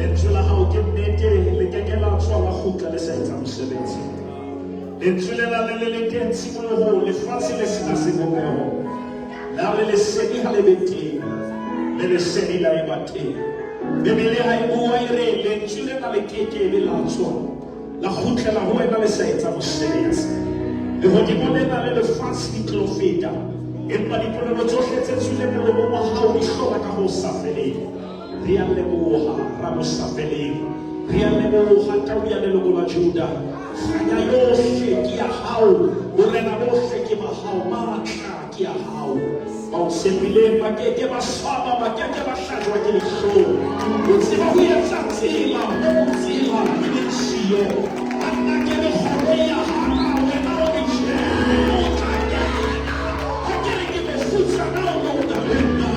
Lentswe la hao ke nnete, le ke ke la tswa la kgutla le sa etsa mosebetsi. Lentswe lena le le le teng tshimolohong, lefatshe le sena sebopeho. La re lesedi ha le be teng, le lesedi la eba teng. Bibele ha e bua e re lentswe lena le ke ke be la tswa la kgutlela ho wena le sa etsa mosebetsi. Lehodimo lena le lefatshe di tlo feta, empa dipolelo tsohle tse tswileng molomong wa hao di hlola ka ho sa feleng. Re a leboha, Rabosafeleng. Re a leboha, Tau ya leloko la Juda. Kganya yohle ke ya hao, borena bohle ke ba hao, matla ke a hao. Ba o tshepileng ba ke ke ba swaba, ba ke ke ba hlajwa ke dihlong. O tseba ho etsa tsela moo tsela e leng siyo. Banna ke re kgoro ya hana, wena o re tjhe, o tla kena. Ha ke re ke mofutsana, o no o na le nna.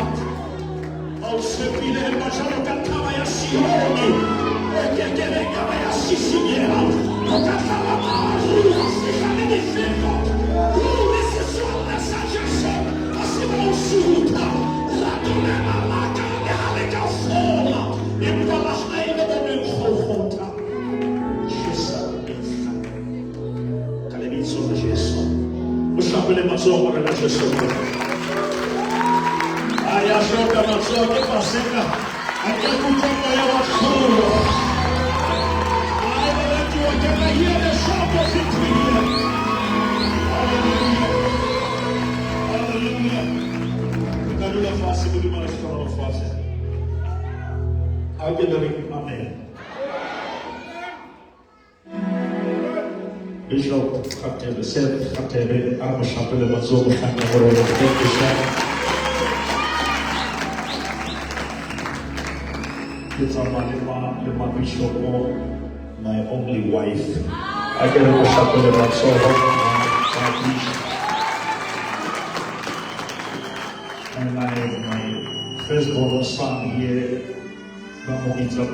Ba o tshepile empa jwalo ka thaba ya Sione e ke ke beng ya ba ya sisinyeha. Ho ka tlala maru, ha fihla le difefo. Ruri setswalle sa Jesu ha se na ho sutha. Rato lena la ka le ha le ka fola, empa la hae le boneng Golgotha. Tjhesa mehla. Ka lebitso la Jesu. O hlapele matsoho Morena Jesu. A ya hloka matsoho ke Paseka. A ke kutlwa moya wa tlholo. I baratuwa, can I hear the shout of victory here? Hallelujah. Hallelujah. Re ka dula fatshe Modimo a re hlohonolofatse. A ke le reng amen. Bishop Kgatebe, Seth Kgatebe, a re mo hlapele matsoho mohlanka morena. Thank you, sir. Ke tsamaya le ma le ma bishopo, my only wife. A ke re mo hlapele matsoho ma bishop. And I have my firstborn son here. Ba mo bitsa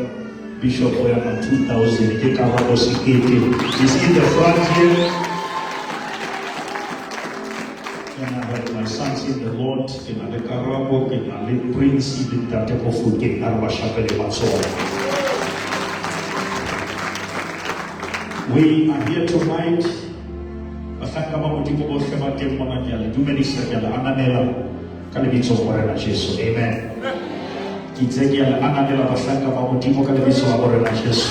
Bishop ya ma 2000 ke Karabo Sekete. He's in the front here. And I have my sons in the Lord. Ke na le Karabo, ke na le Prince le Ntate Mofokeng a re ba shapele matsoho. We are here tonight. Bahlanka ba Modimo bohle ba teng mona ke a le dumedisa, ke a le ananela ka lebitso la Morena Jesu. Amen. Ke itse ke a le ananela bahlanka ba Modimo ka lebitso la Morena Jesu.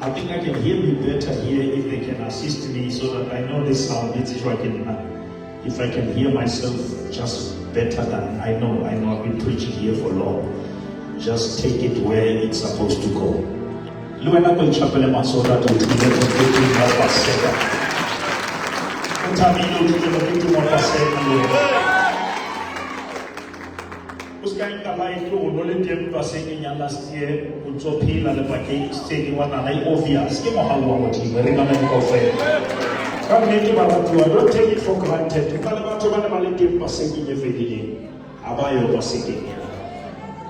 I think I can hear me better here if they can assist me so that I know this sound. It's If I can hear myself just better than I know. I know I've been preaching here for long. Just take it where it's supposed to go. Le wena ko itšhapele matsoho rate o tlile moketeng wa Paseka. O thabile o tlile moketeng wa Paseka le wena. O se ka nka life o no le teng Pasekeng ya last year o ntso phela le pakeng tse ding wa nana e obvious ke mohau wa Modimo re ngameng kaofela. Ka nnete baratuwa don't take it for granted. Ho na le batho ba ne ba le teng Pasekeng e fedileng. Ha ba yo Pasekeng ena.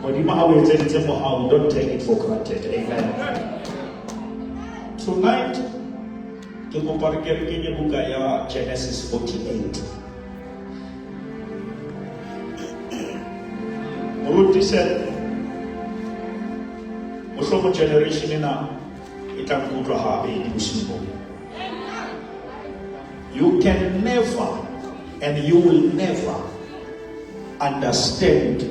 Modimo ha o etseditse mohau, don't take it for granted. Amen. Tonight, ke kopa re ke re kenye buka ya Genesis 48. Moruti said, mohlomong generation ena e tla nkutlwa habedi bosiu bona. You can never and you will never understand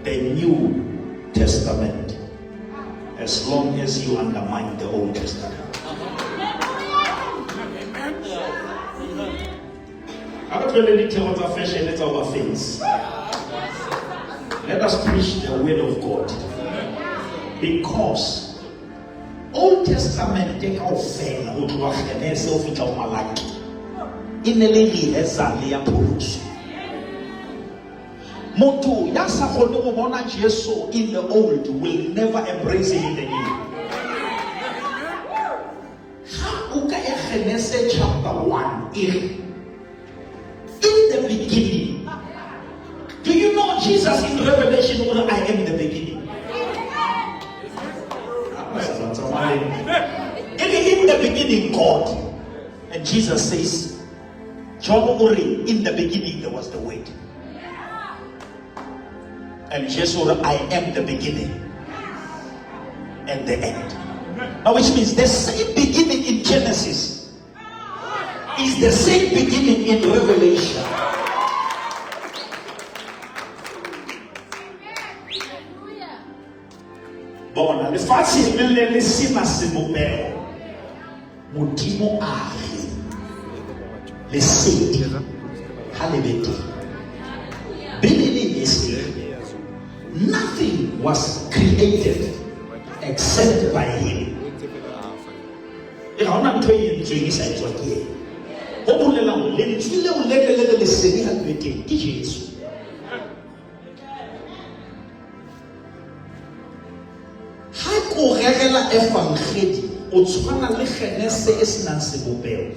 the New Testament as long as you undermine the Old Testament. Ha re tlohele dithero tsa fashion tsa ho ba fancy. Let us preach the word of God. Because Old Testament kaofela ho tloha Genese ho fihla ho Malaki e ne le rehearsal ya pholoso. Motho ya sa kgone go bona Jesu in the old will never embrace him in the new. Ha buka ya Genese chapter 1 e re in the beginning. Do you know Jesus in Revelation o re I am the beginning? In the beginning God. And Jesus says, John o re in the beginning there was the word. And Jesu o re, I am the beginning and the end. Now, which means the same beginning in Genesis is the same beginning in Revelation. Bona, lefatshe le ne le sena sebopeho. Modimo a re, lesedi ha le be teng. Bibele e se nothing was created except by him. E ga ona ntho e entsweng e sa etswa ke yena. Ho bolelang hore lentswe leo le ne le re lesedi ha le be teng ke Jesu. Ha ke o rerela efangedi, o tshwana le Genese e senang sebopeho.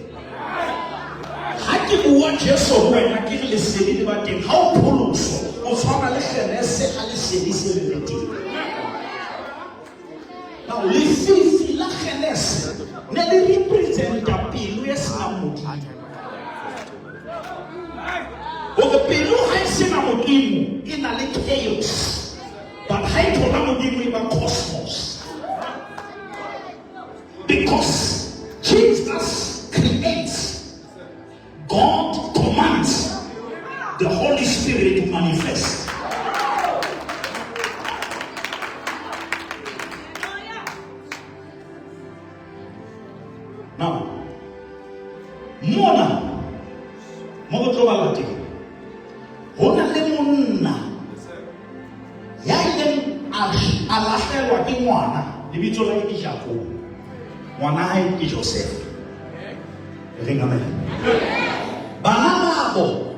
Ha ke bua Jesu ho wena ke re lesedi le ba teng, ha o pholoso, o tshwana le Genese ha lesedi se le le teng. Now, lefifi la Genese ne le representa pelo e senang Modimo. Hore pelo ha e sena Modimo e na le chaos. But ha e thola Modimo e ba cosmos. Because Jesus creates, God commands the Holy Spirit to manifest. Now, mona mo go tlo bala teng go na le monna ya ileng a lahlelwa ke ngwana lebitso la ke Jakobo ngwana hae ke Josefa e reng amen bana babo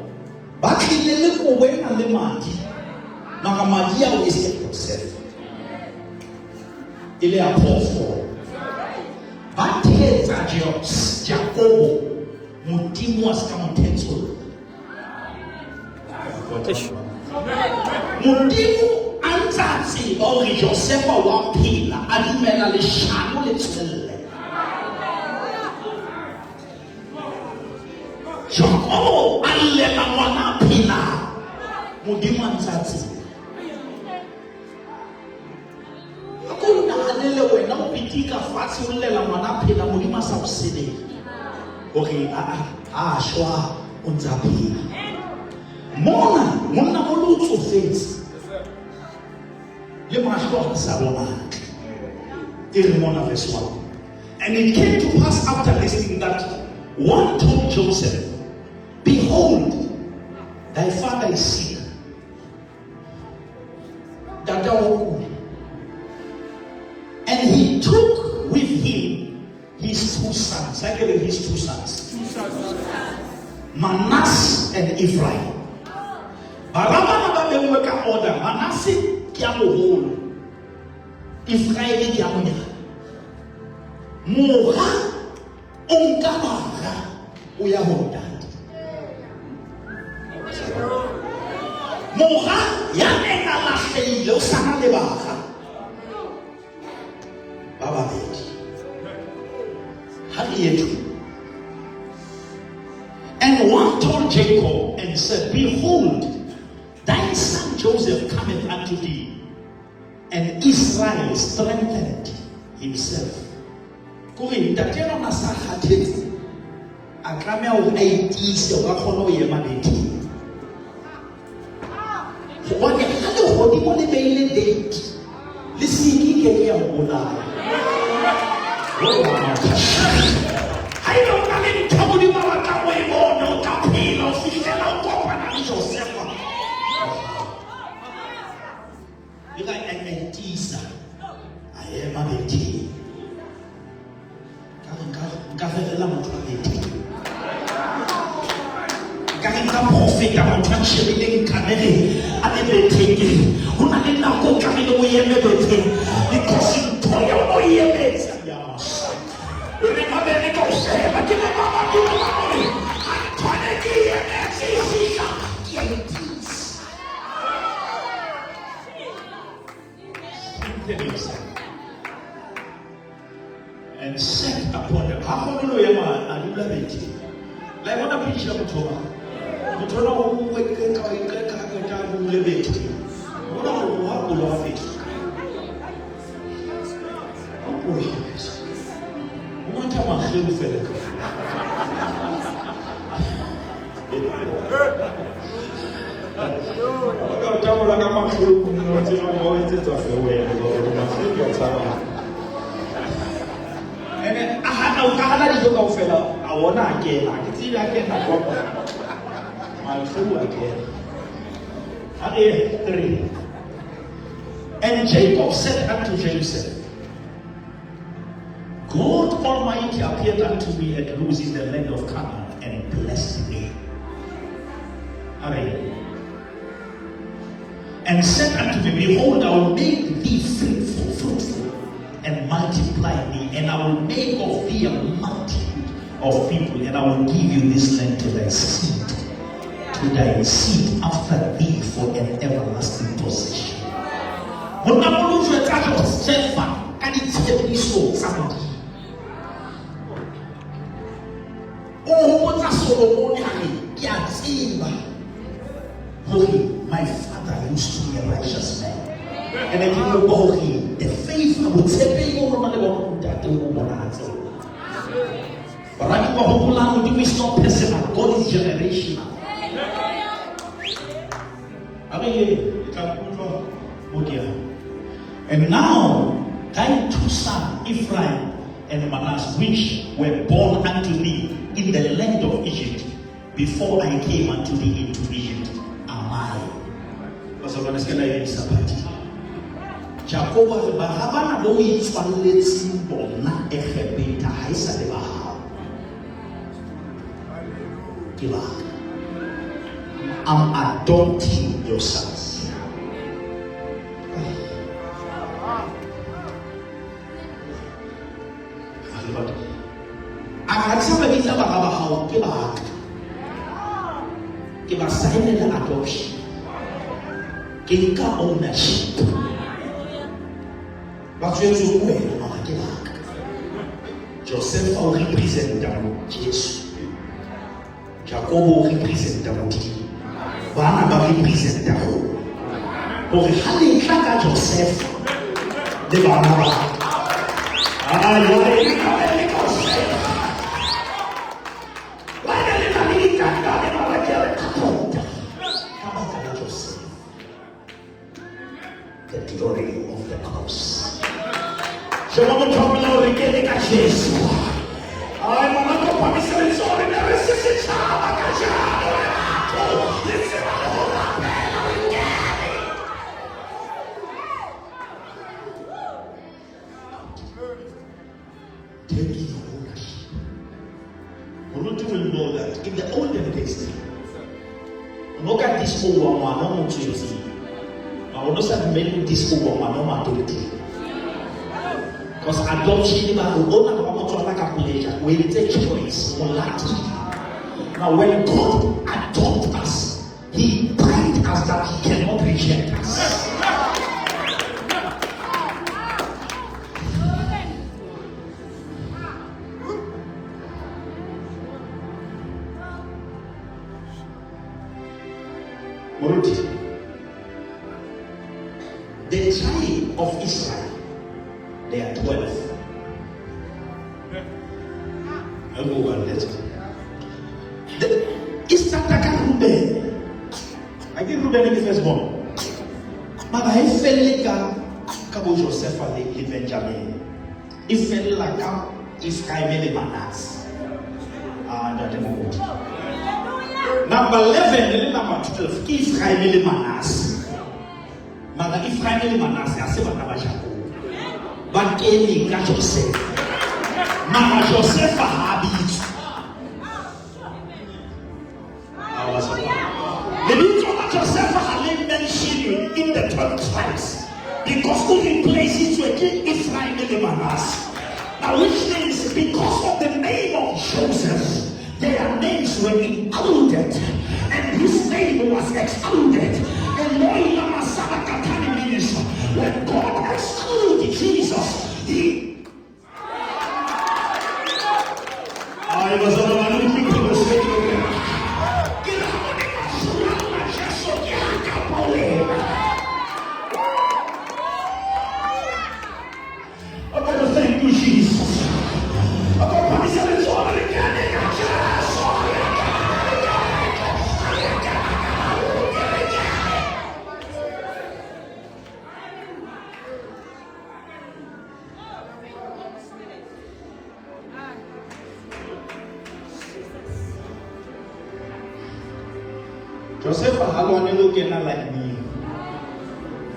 ba tlile le kobo e nang le madi mara madi ao e se Josefa e le ya phoofolo ba thetsa Jakobo Modimo a se ka mo thetsolola Modimo a ntse a tseba gore Josefa wa phela a dumela leshano le tswelle Jakobo a llela ngwana a phela Modimo a ntse a tseba a ko o naganele wena o pitika fatshe o llela ngwana a phela Modimo a sa o sebele gore a shwa o ntse a phela mona monna mo le o tsofetse le mahlo a sa bona hantle e re mona verse 1 and it came to pass after listening that one told Joseph behold thy father is sick Tata wa kula and he took with him his two sons. I get it, his two sons. Manasseh and Ephraim. Bara bana ba beuwe ka order. Manasseh ke a moholo. Ephraim ke a monyane. Mora o nka bara o ya ho ntate. Mora ya neng a lahlehile o sana le bara ba babedi. Ha re ye through. And one told Jacob and said, Behold, thy son Joseph cometh unto thee. And Israel strengthened himself. Kore ntate enwa na sa kgathetse a tlameha hore a itiise hore a kgone ho ema betheng. Gobane ha lehodimo le beile date le siki ke ke ya o bolaya. Haeba o na le ntho Modimo a batlang o e bone, o tla phela ho fihlela o kopana le Josefa. E ka a itiisa a ema betheng. Ka re nka rerela motho a betheng. Nka re nka profeta motho a ntšhebileng kamereng a le betheng ke re ho na le nako o tlamehile o eme betheng because ntho eo o e emetse ya e re mabele ka o sheba ke le mama ke le mama gore a nthwane ke e emetse e fihla ke a itiisa And sat upon them. Ha kgone le ho ema a dula betheng. La e bona picture ya motho ona? Motho ona o iqeka o iqeka ha qeta a dule betheng. Bona polo ga fetsa. Ka polo ga fetsa. O matha mageu fela. O ka tabola ka mageu o tseba mo o etsetsa fewele gore mageu ke a tshaba. Ene a hana o ka hana dijo kaofela a bona a kena ke tsebe a kena kwa. Mageu a kena. A re 3. And Jacob said unto Joseph, God Almighty appeared unto me at Luz in the land of Canaan and blessed me. Amen. And said unto me, Behold, I will make thee fruitful, fruitful, and multiply thee, and I will make of thee a multitude of people, and I will give you this land to thy seed, to thy seed after thee for an everlasting possession. Monna moholo o jwetsa Josefa ka ditshepiso tsa Modimo. O hopotsa Solomone a re, ke a tseba hore my father used to be a righteous man. And ke kopa hore the favor, botshepehi bo rona le bona ntate o bonahatse. Baradi ba hopolang Modimo is not personal, God is generational. A re ye, e tla nkutlwa mo ke yang. And now thy two sons, Ephraim and Manasseh, which were born unto thee in the land of Egypt, before I came unto thee into Egypt, are mine. Bazalwane se ke la emisa phathi. Jakobo a re bara bana bo o itswalletseng bona Egepeta ha e sa le ba hao. Ke ba ka. I'm adopting your sons. A ga ke sa ba bitsa bara ba gago ke ba ka. Ke ba saenela adoption. Ke nka ownership. Ba tswetswe ko wena mara ke ba ka. Josefa o representa Jesu. Jakobo o representa Modimo. Bana ba representa go. Hore ha le tla ka Josefa le bana ba Ah, jwale e ka be le Josefa. Ba ne le na le ditangane mara ke a le adopta ka baka la Josefa. The glory of the cross. Sheba motho wa pele hore ke le ka Jesu. Ai mama ko phamise letsoho re ne re se setjhaba kajeno re batho le tseba le ho rapela re kene. Taking ownership. Moruti will know that in the olden days, no ka disowa ngwana o mo tswetseng mara o no sa dumele ho disowa ngwana o mo adoptile because adoption ba re ona ba mo tswala ka pleasure o entse choice o latile now when God adopt us he bind us that he cannot reject us. Moruti, the tribe of Israel, they are 12. The, e starta ka Ruben. A ke Ruben ke first born. Mara ha e felle ka ka bo Josefa le, le Benjamin. E fella ka Ephraim le Manasseh. Ah, ntate Moruti. Number 11 le number 12 ke Ephraim le Manasseh. Mara Ephraim le Manasseh ha se bana ba Jakobo. Ba kene ka Josefa. Mara Josefa ha a bitswe. Lebitso la Josefa ha le mentionwe in the 12 tribes because o replaceitswe ke Ephraim le Manasseh. Now which means because of the name of Joseph, their names were included and his name was excluded. Eloi lama sabachthani means when God excluded Jesus, he Ai, bazalwane ba le Ke ra gore Jesu ke a kapa wena. Josefa ha lwane le ho kena laeneng.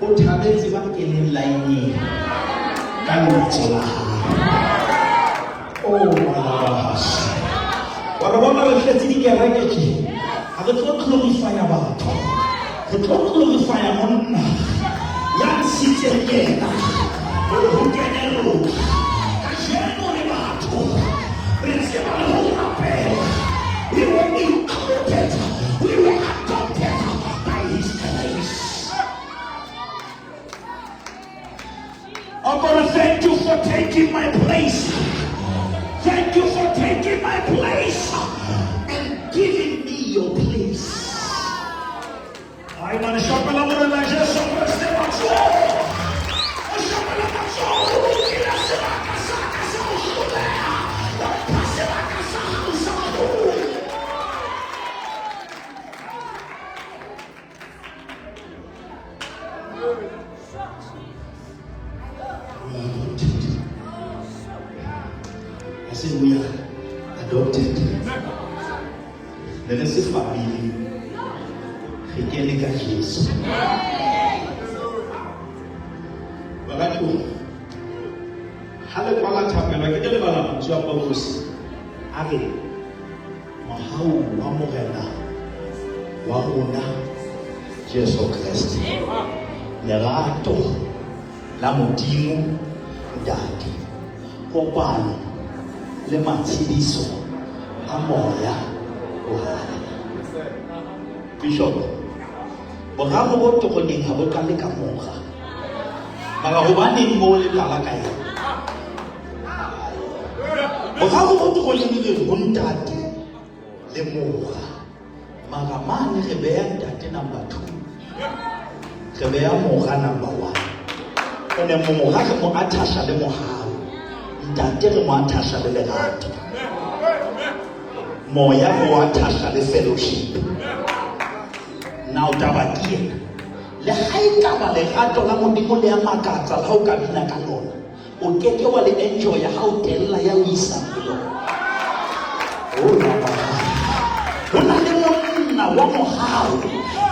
O thabetse ba keneng laeneng ka lebitso la hae. Oh, malabahas. Wa re bona re tletse dikereke tje. Ha re tlo glorifya batho. Re tlo glorifya monna ya ntshitseng yena hore ho kene rona. Kajeno re batho re tseba le ho rapela. We were included. We were adopted by his grace. Oh God, thank you for taking my place. Thank you for taking my place and giving me your place. Ai mane shapela Morena Jesu Kriste matsoho. O shapela matsoho o lokile sebaka sa ka sa ho hloleha. Wa mpha sebaka sa hao sa tlholo. We are adopted. I said we are adopted. Ne re se family. Re kene ka Jesu. Baratuwa, ha le kwala thapelo ke ke lebala mantswe a Paulus a re Mohau wa Morena wa rona Jesu Kreste, lerato la Modimo Ntate, kopano le matshediso a Moya o Halalelang. Bishop, boraro bo toroneng ha bo qale ka mora. Mara hobaneng mo le qala ka ena? Boraro bo toroneng re ho Ntate le Mora. Mara mane re beha Ntate number 2. Re beha Mora number 1. Ene Mora re mo athasha le mohau. Ntate re mo athasha le lerato. Moya re o athasha le fellowship. Now taba ke ena. Le ha e ka ba lerato la Modimo le a makatsa le ha o ka bina ka lona. O ke ke wa le enjoya ha o tella ya o isang ho lona. Oh, ho na le monna wa mohau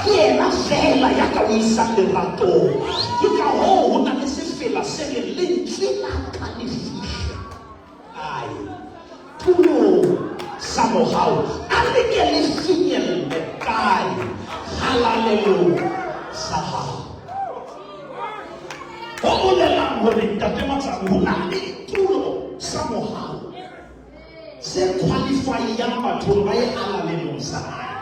ke yena fela ya ka o isang leratong. Ke ka hoo ho na le sefela se reng lentswe la ka le fihle kae tulong sa mohau, a le ke le finyelle kae kgalalelong sa hao. Ho bolelang hore Ntate Matsamo ho na le tulo sa mohau se qualifyang batho hore ba ye kgalalelong sa hae.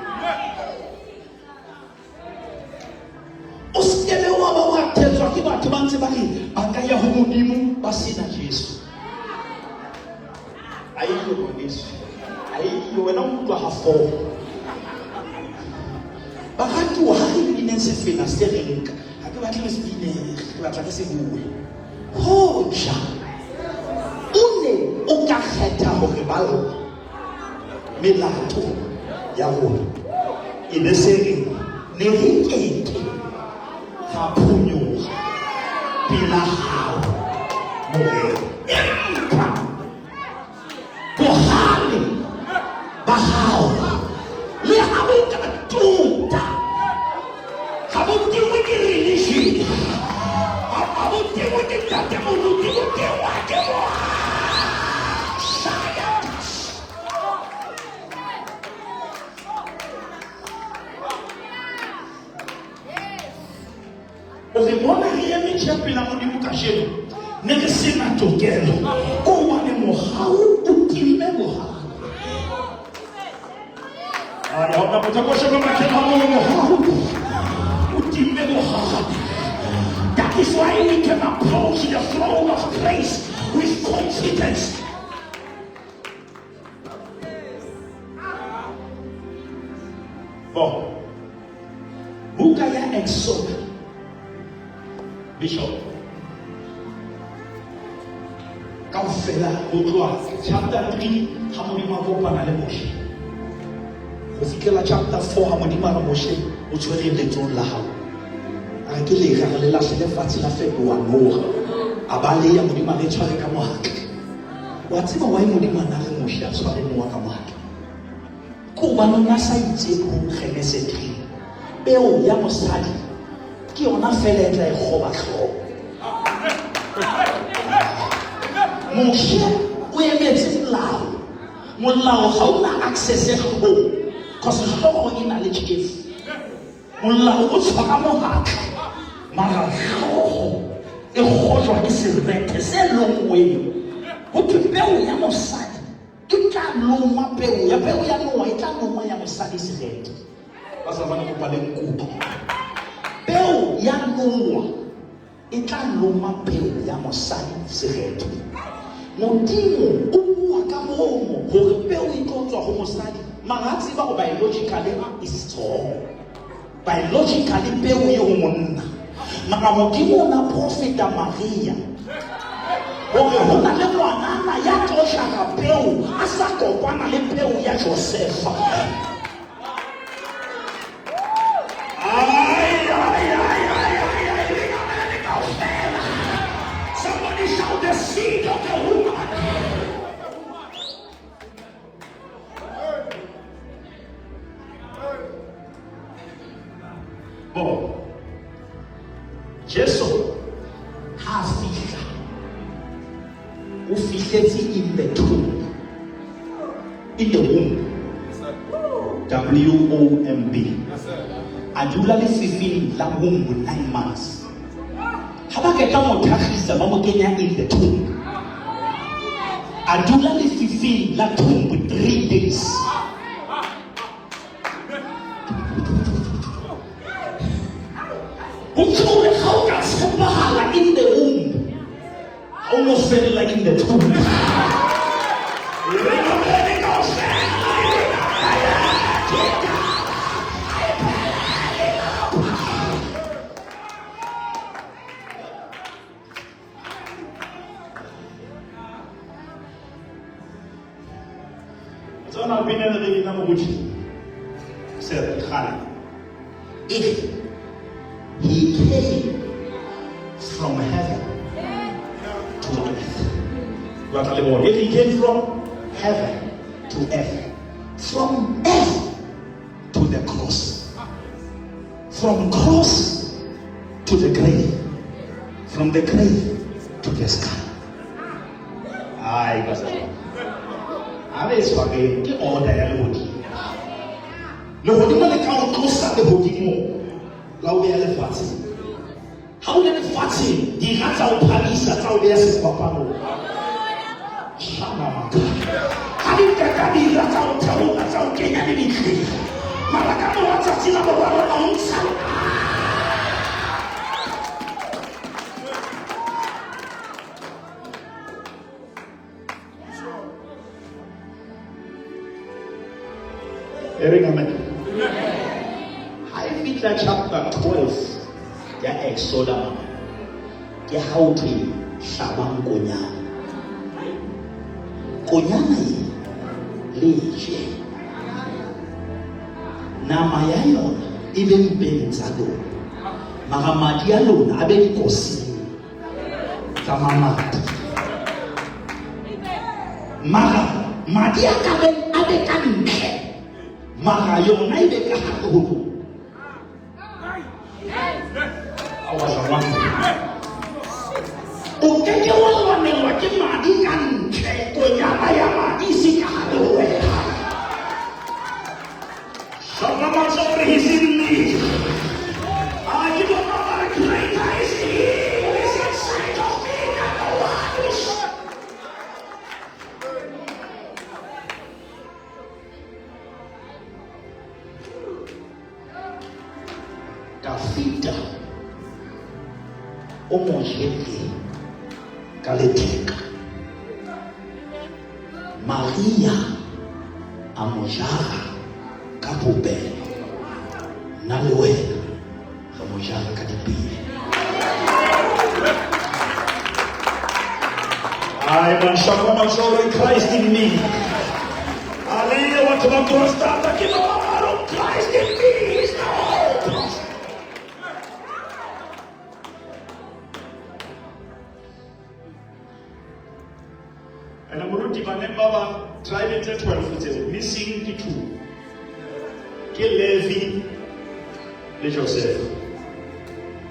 O se ke be wa ba wa thetswa ke batho ba ntse ba re ba ka ya ho Modimo ba sena Jesu. A e yo ngwaneso, a e yo wena o utlwa ha four. Baratuwa ha re bineng sefela se reng ha ke batle re se bine, ke batla re se bue. Hoja o ne o ka kgetha hore ba lla melato ya rona e be se re ne re keke ra phonyoha pela hao Morena. Empa bohale ba hao le ha bo ka tuta, ha bo tingwe ke religion, ha bo tingwe ke ntate moruti, bo tingwa ke O re bona re eme tjhe pela Modimo kajeno, ne re se na tokelo, ke hobane mohau o timme bohale. Ai, ha ona motho a ko sheba makhetlo a mongwe, mohau o timme bohale. That is why we can approach the throne of grace with confidence. Bon. Buka ya Exoda. Bishop. Kaofela ho tloha chapter 3 ha Modimo a kopana le Moshe. Ho fihlela chapter 4 ha Modimo a re Moshe o tshwere letsohong la hao. A re ke leha re le lahlele fatshe la fetoha noha. A baleha Modimo a re tshware ka mohatla. Wa tseba why Modimo a na re Moshe a tshware noha ka mohatla? Ke hobane o ne a sa itse ho Genese 3. Peo ya mosadi ke yona fela e tla e kgoba hlogo. Moshe o emetse molao. Molao ga o na access hlogong, cause hlogo e na le tšhefu. Molao o tshwara mogatla, mara hlogo e kgojwa ke serethe se longweng. Go thwe peo ya mosadi e tla loma peo ya peo ya noa e tla loma ya mosadi serethe. Ba sa bane kopa le nkutlwe. Peo ya noa e tla loma peo ya mosadi serethe. Modimo o bua ka boomo gore peo e tlo tswa go mosadi, mara a tseba gore biologically is wrong. Biologically peo e go monna. Mara Modimo o na profeta Maria gore go na le ngwanana ya tlo jara peo a sa kopana le peo ya Josefa. Somebody shout the seed of the woman. Bo Jesu ha a fihla o fihletse in the tomb in the womb W O M B a dula lefifing la womb 9 months. Ha ba qeta mo thakgisa, ba mo kenya in the tomb, a dula lefifing la tomb 3 days. Ho tjho ga o ka tshepahala in the womb, ha o no fella in the tomb. Tsona pina le re bina moruti se re kgale. If he came from heaven to earth, ba tla le bona. If he came from heaven to earth, from earth to the cross, from cross to the grave, from the grave to the sky. Ai, bazalwane, a re tshwareng, ke order ya lehodimo. Lehodimo le ka o tlosa lehodimong la o beya lefatsheng. Ha o le lefatsheng, dira tsa o phamisa, tsa o beya sefapanong. Shana maka. Ha di qeta dira tsa o theola, tsa o kenya le ditlheng. Mara ka mora tsatsi la boraro a o ntsha. E reng amen. Ha e fihla chapter 12 ya Exoda, mama, ke ha o thwe hlabang konyana. Konyana e le je. Nama ya yona e be mpeng tsa lona. Mara madi a lona a be dikosing tsa mamati. Mara madi a ka beng a be ka ntle, mara yona e be ka hare ho lona. O ke ke wa lwanelwa ke madi ka ntle, konyana ya madi e se ka hare ho wena. Shaka matsoho he's in me. Ah, ke bona ba re greater is he who is inside of me than the one who is. Dafida o mo jele ka letheka. Maria a mo jara ka popelo. Nna le wena re mo jara ka dipelo. Ai, man, shaka matsoho Christ in me. Hallelujah, batho ba prostata ke ba ba Christ in me is the hope. Ene moruti baneng ba ba tribe tse 12 tseo missing ke two. Ke Levi Le Josefa.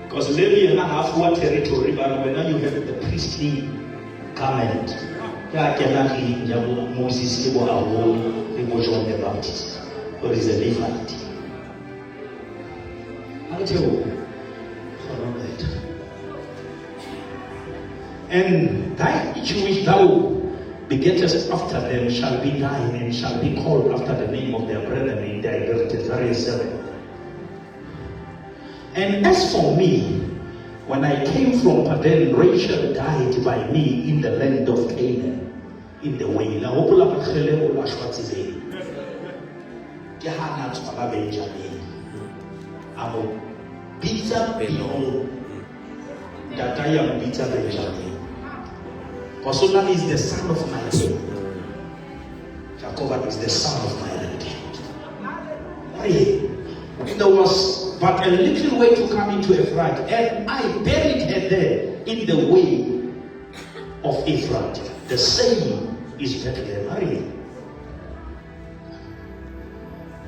Because Levi yena ga a fuwa territory ba re wena you have the priestly garment. Ke a kena tleleng ya bo Moses le bo Aaron le bo John the Baptist. Gore is a Levite. A re theo kgona go And thy each which thou begettest after them shall be thine, and shall be called after the name of their brethren in thy inheritance. Verse 7. And as for me, when I came from Padan, Rachel died by me in the land of Canaan, in the way. La hopola Rachele o la shwa tseleng. Ke ha na tswala Benjamin. A mo bitsa Benoni. Ntatae a mo bitsa Benjamin. Kosona is the son of my king. Jacob is the son of my right hand. And there was but a little way to come into Ephrat, and I buried her there in the way of Ephrat. The same is Bethlehem.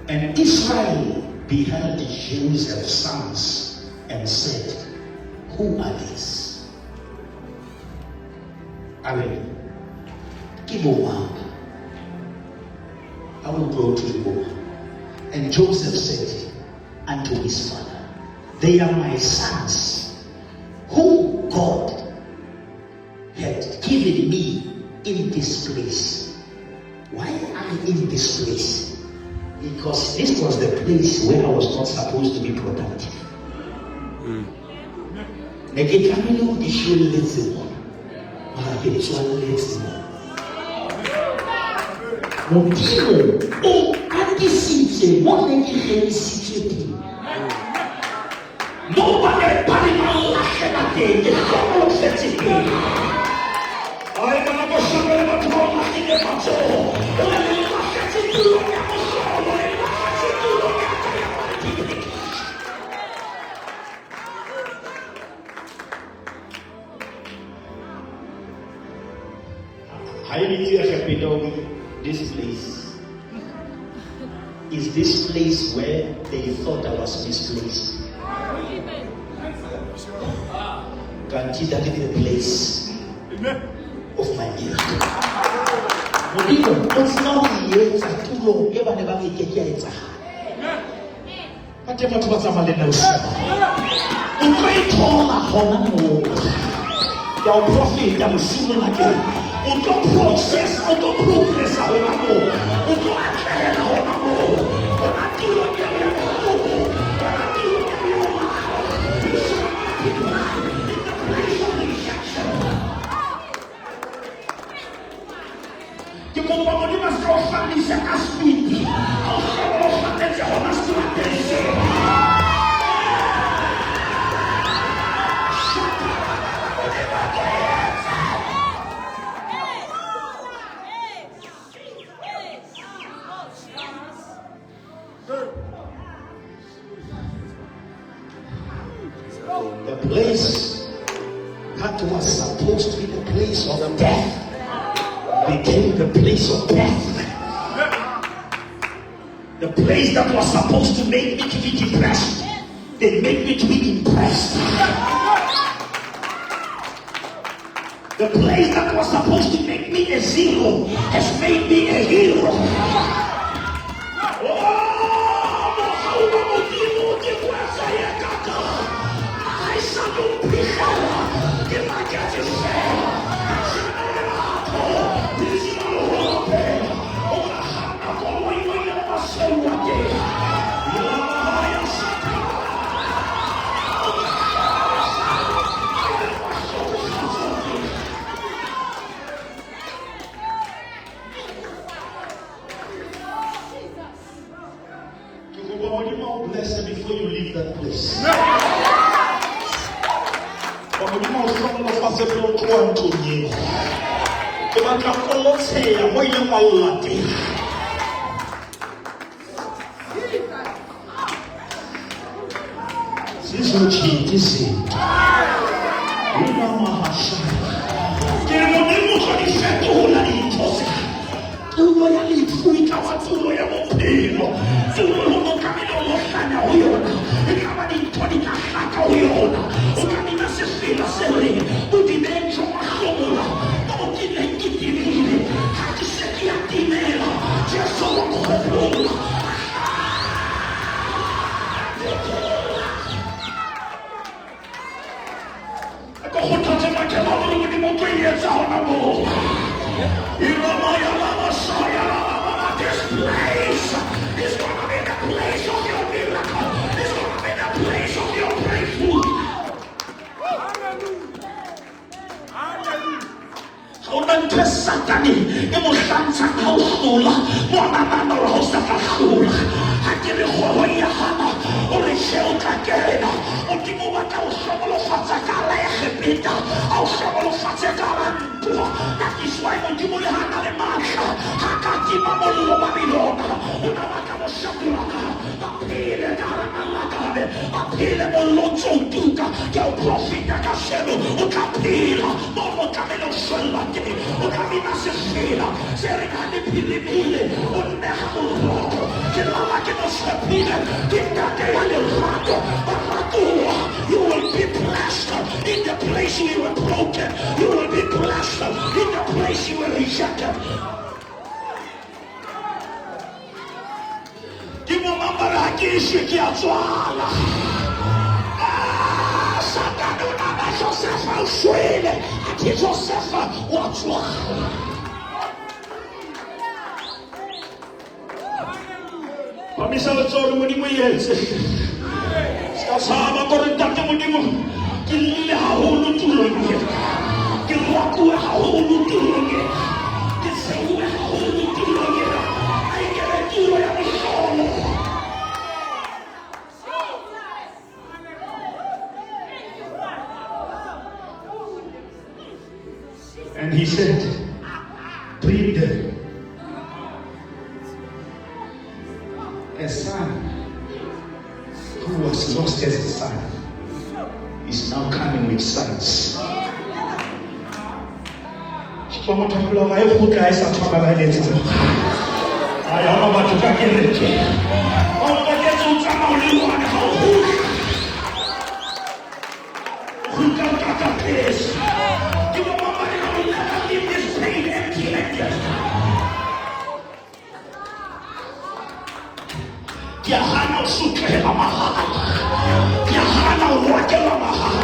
And Israel beheld Joseph's sons and said, Who are these? A re, Ke bomang? I will go to the book. And Joseph said unto his father, They are my sons, who God had given me in this place. Why I in this place? Because this was the place where I was not supposed to be productive. Ne ke tlamehile go ke šweletse mona, mara ke tswaletse mona. Modimo o atisitse mo ne ke gemisitswe teng. Mo ba ne ba le ba lahlela teng, ke hloholofetse teng. Ai bana bo shebele batho ba o lahlile matsoho. O re le lahletse tulong ya mohlolo, le lahletse tulong ya ka ya multiplication. Ha e bitse Egepeta o this place is this place where they thought I was misplaced. Kanti that is the place of my miracle. Modimo o tseba ho e etsa tulong e ba ne ba re e ke ke ya etsahala. Ba teng batho ba tsamaya le nna bosigo. O tlo e thola gona moo. Ke a o profeta bosigo mona ke re, o tlo process, o tlo progressa gona moo. O tlo atlega gona moo. Gona tulong eo ya bohloko, gona tulong eo ya mahlo. You shall multiply in the place of rejection. Ke kopa Modimo a se ka o hlallisa ka speed. A o hlohonolofatetse hona seterateng seo. The place that was supposed to be the place of death became the place of death. The place that was supposed to make me to be depressed, they made me to be impressed. The place that was supposed to make me a zero has made me a hero. Oh, mohau wa Modimo ke kwetsa ya kaka. Ha e sa le o phihlelwa, ke maketse feela. Kajeno lerato le tseba le ho rapela. O ka kganna koloi wa ile wa seuwa teng. Ya Satane. Ke kopa Modimo a o bless before you leave that place. Ba Modimo a o hlohonolofatse pele o tloha ntlong eo. Ke batla kolotsheya mo ileng wa lla teng. Zizotjhintsha izinto. Umamahashaya. Ke re Modimo tlo di fetola dintho tse. Tulo ya lefu e tla ba tulo ya bophelo. Tulo go no tlamehile o lo hlanya go yona. E tla ba dintho di tla hlaka go yona. O tla bina sefela se reng, Bodibeng bjo mahlomola mo ke neng ke timile, ga ke se ke ya timela, Jesu wa nkgopola. A ko kgothatse makhelwane gore Modimo o tlo e etsa gona moo. This place is gonna be the place of your miracle. It's gonna be the place of your breakthrough. Ga o na ntho e Satane e mo hlantshang ha o hlola, mo a nagana gore ga o sa tla hlola. Ga ke re kgoro e ya gana, o re hle o tla kena. Modimo o batla go hlonolofatsa ka la Egepeta, a o hlonolofatse ka la ntwa. That is why Modimo le ha na le matla, ha ka tima mollo Babilona. O na batla bo Shadraka ba phele ka hara malakabe, ba phele mollo o ntse o tuka. Ke a o profeta kasheno, o tla phela. Mo o tlamehile o shwella teng, o tla bina sefela se reng ha le phirimile, o nneha boroko. Ke lala ke mo tshepile, ke ntate ya lerato. Baratuwa, you will be blessed in the place you were broken. You will be blessed in the place you were rejected. Ke mo mambara ha ke shwe ke a tswala. Ah, Satane o nana Josefa o shwele, athe Josefa wa tswala. Phamisa letsoho le Modimo e etse. Se ka tshaba kore ntate Modimo ke llile haholo tulong ena. Ke rwakuwe haholo tulong ena. Ke tshehuwe haholo tulong ena. A e kebe tulo ya mohlolo. And he said, bring them. A son who was lost as a son is now coming with sons. Ba motho a ga e kgutla e sa tshwana la e etsa. A ya ona batho ka kereke. Ba o paketse o tsamaya o le one ga o kgutla. Kgutla o tatatlese. Ke bo mang ba reng, I will never leave this pain empty-handed. Ke a gana go sotlegela mahala. Ke a gana go roakelwa mahala.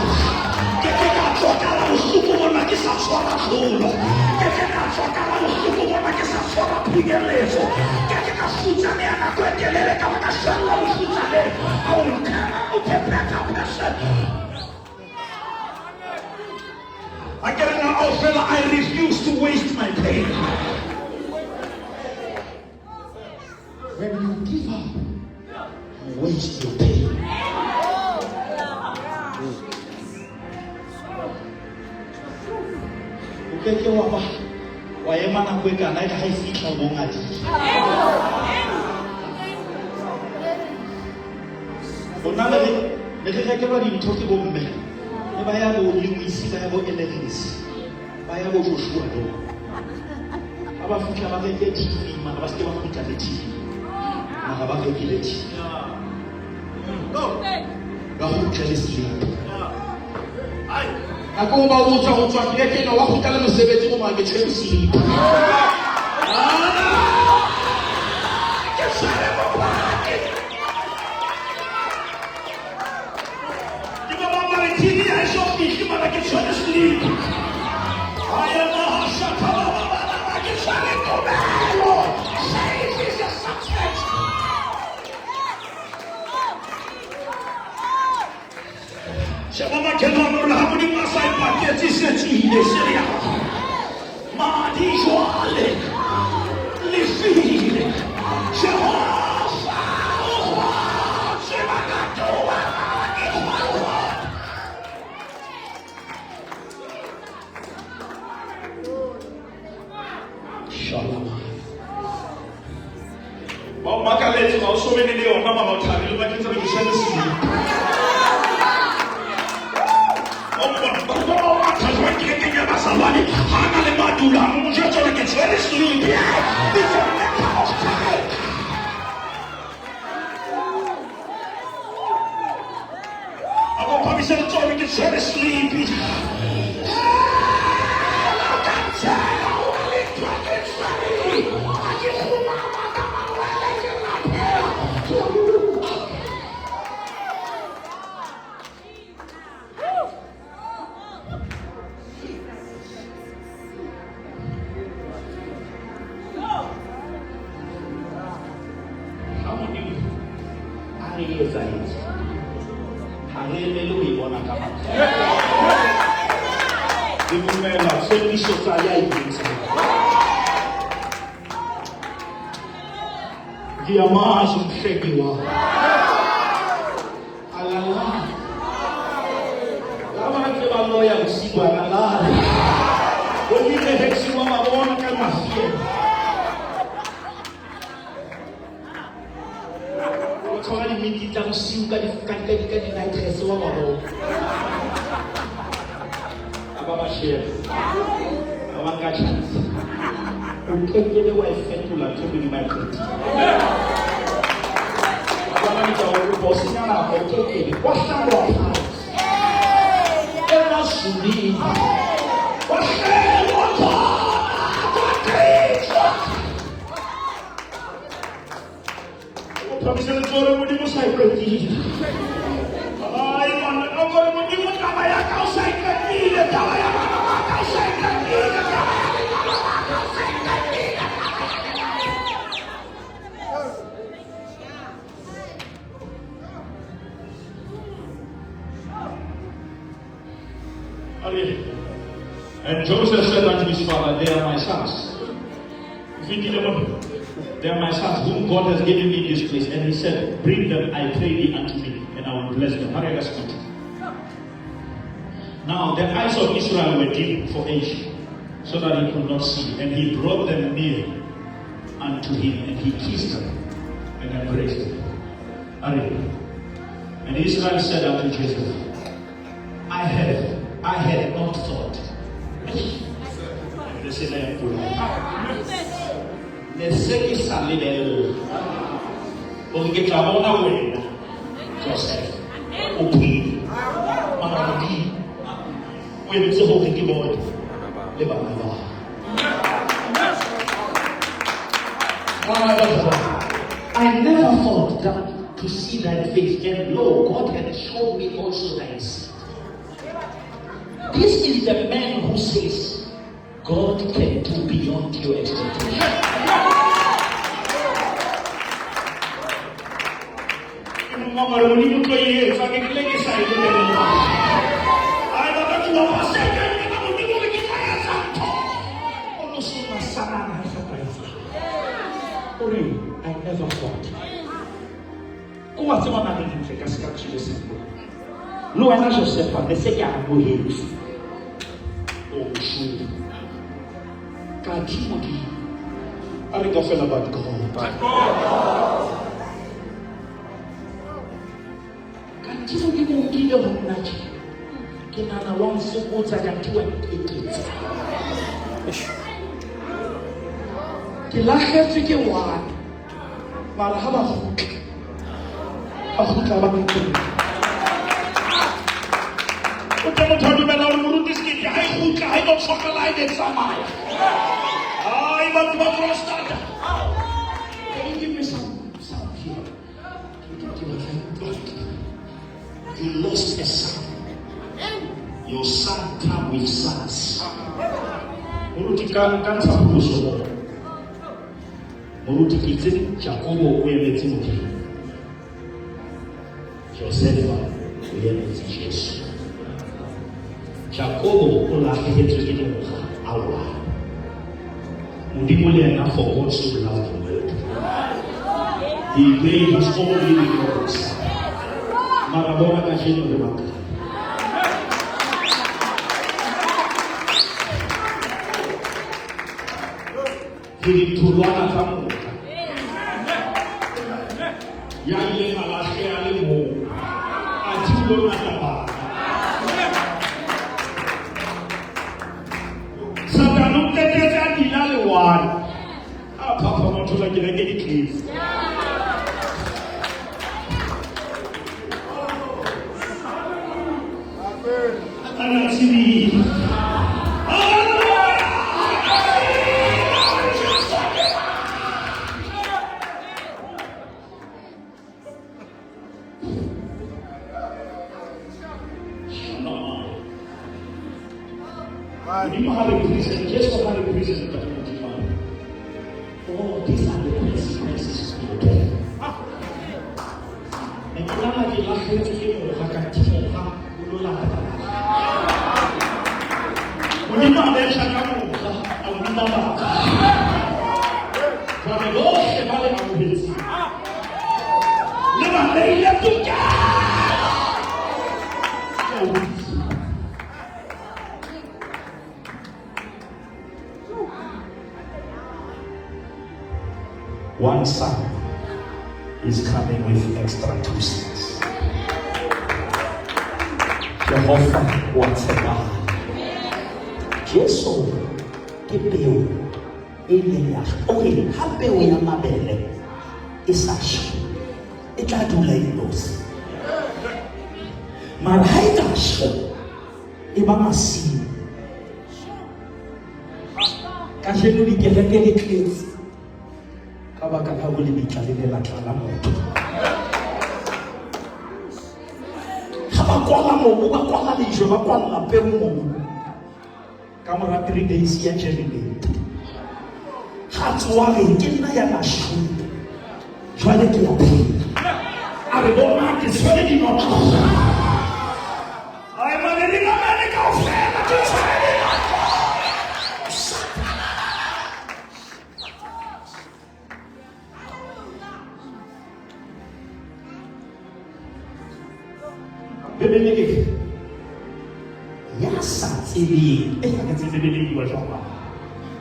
Ke ke ka tswa ka la bohloko bona ke sa tshwara tlholo. Ke ke ka tswa ka la bohloko bona ke sa tshwara phunyeletso. Ke ke ka futsaneha nako e telele ka ba ka shwella bofutsaneng. I will come out a better person. A ke re na ofela, I refuse to waste my pain. When you give up, you waste your pain. O ke ke wa ba wa ema nako e kana e ka ga e fitlha o bo ngadile. Rona le re ne re rekelwa dintho ke bomme ne ba ya bo Lewis ba ya bo Elerins ba ya bo Joshua do ba ba fitlha ba reke TV mara ba seke ba kgutla le TV mara ba rekile TV ba kgutla le sleep nako ba o tswa go tswa kerekeng wa kgutla le mosebetsi mo mara ke tshwere sleep ke tshwere bopaki ke ba bang ba re TV ha e so fihle mara ke tshwere sleep ke tshwere tumelo faith is a substance Sheba makhelwane hore ha Modimo a sa e paketse se tswile se re ya madi jwale le file Jehova o kgotswe bakatowa ke kgwalwa Shalom. Ba o makaletse ga o so bene le yona mama o thabile ba ke tsere ke shebe sele. O mmona ba ba ba matha jwang ke ke ya bazalwane ha na le madula mo jwetsa hore ke tshwere sleep. It's a matter of time. ka matla. Ke dumela tshepiso tsa ya e etsang. Ngiyamazi umhlengi wami. Alalali. Laba ntse ba loya bosigo alalali. O ile hexi wa ba bona ka mafielo. O tshwara di-meeting tsa bosiu ka di-night dress wa ba bona. A ba ba share. Ba ba nka chance. O kekebe wa e fetola ntho Modimo a e qetile. Wa bona ke tla o kopa o senya nako o kekebe. Wa hlalwa phansi. Emazulwini. Wahlelwa khona. Kwagqitshwa. O phamisele tsore Modimo sa e qetile. Ai ngwana o gore Modimo taba ya ka o sa e qetile, taba ya bana ba ka o sa e qetile, taba ya lelapa la ka o sa e qetile. And Joseph said unto his father, They are my sons. They are my sons, whom God has given me this place. And he said, Bring them, I pray thee, unto me, and I will bless them. Hurry, let's go. Now the eyes of Israel were dim for age, so that he could not see. And he brought them near unto him, and he kissed them and embraced them. Hurry. And Israel said unto Joseph, I have, I had not thought. Le se la Ne se ke sa lebella gore ke tla bona wena Joseph o phela mara Modimo o entse gore ke bone le bana ba I never thought that to see thy face, and lo, God had shown me also thy seed. This is the man who says, God can do beyond your expectation. I never thought. Ko wa tseba na le dintle ka se ka tšhile sa le wena Josefa ne se ke amohetse o mošomo ka thi Modimo a re kaofela but God kanti Modimo o nkile go nna tje ke nana wa nfokotsa kanti wa nkeketsa ke lahletswe ke one mara ha ba kgutla ba kgutla ba ntlong o tle motho a dumela gore moruti sekete ga e kgutla ga e no tshwagela e ne tsamaya ai batho ba prostata. Can you give me some sound here? You lost a son. Your son come with sons. Moruti ka ka ntsha pholoso mo. Moruti ke itse Jakobo o emetse Modimo. Josefa o emetse Jesu. Jakobo o lahlehetswe ke mora a wa. Modimo le yena for God so loved the world. He gave his only begotten son. Mara bona kajeno re bakae? Re ditholwana tsa moya. Ya ileng a lahleha le mong. Athe o lo lata bana. Satane o qetetse a dila lewane. A phaphama thola kereke di tletse. A tsebile. Modimo ha re present, Jesu ha re present ka Modimo. Oh, these are the consequences of death. Ne ke nahana ke lahlehetswe ke mora, kanthe mora o Lo lata. Modimo a betšha ka moka, a bina batho. Jwale bohle ba le amohetseng, le ba neile tokelo. Ke a o bodisa. One son is coming with extra 2 cents. Jehofa wa tshepagala. Jesu ke peo e leng ya o re ha peo ya mabele e sa shwe e tla dula e nosi. Mara ha e ka shwa e ba masimo. Kajeno dikereke di tletse ka baka la go lebitla le le la tlala motho. Ga ba kwala mobu, ba kwala lejwe, ba kwalla peo mobu. Ka mora 3 days ya germinate. Ga tsoa re ke nna ya na shwele. Jwale ke ya phela. A re bona ke tshwere dinotlolo. Ai mane re ka mane kaofela ke tshwere dinotlolo. Bibele e re ya sa tsebeng e ha ke tsebe Bibele e bua jwang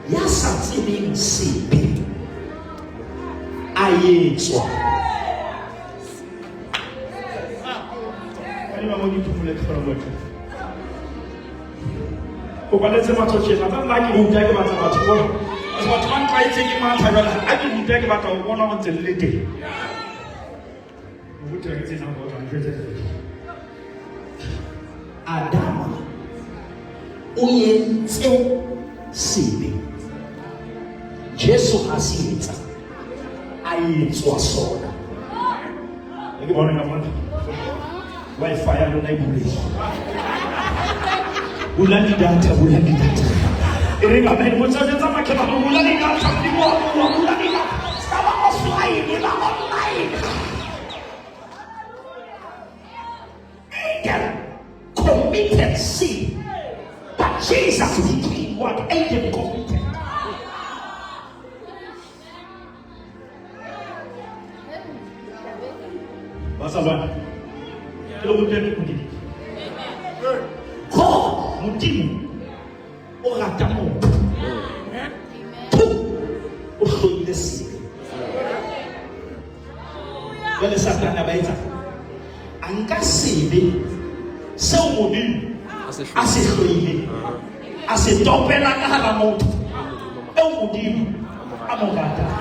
ya sa tsebeng sebe a etswa Ka ba mo ke phumule tlholo botle. O kwaletse batho tjena tsa nna ke ruta ke batla batho bona. Batho ba ntlwaetse ke matha jwale ha ke ruta ke batla ho bona ho ntse le le teng. Moruti ha ke tsena ho tla njwetsa Adama o entse sebe. Jesu ha se etsa a etswa sona. Ke bone ka mona. Wi-Fi ya lona e bulehile. Bula di-data, bula di-data. E re amen. Botsa jwetsa makhelwane hore bula di-data, Modimo wa bua, bula di-data. Ska ba offline, e ba online. Adam committed sin, but Jesus became what Adam committed. Bazalwane, ke le rute modimo. God, Modimo o rata motho. Two, o hloile sebe. Jwale Satane a ba etsa a nka sebe seo Modimo a se hloileng a se topela ka hara motho eo Modimo a mo ratang.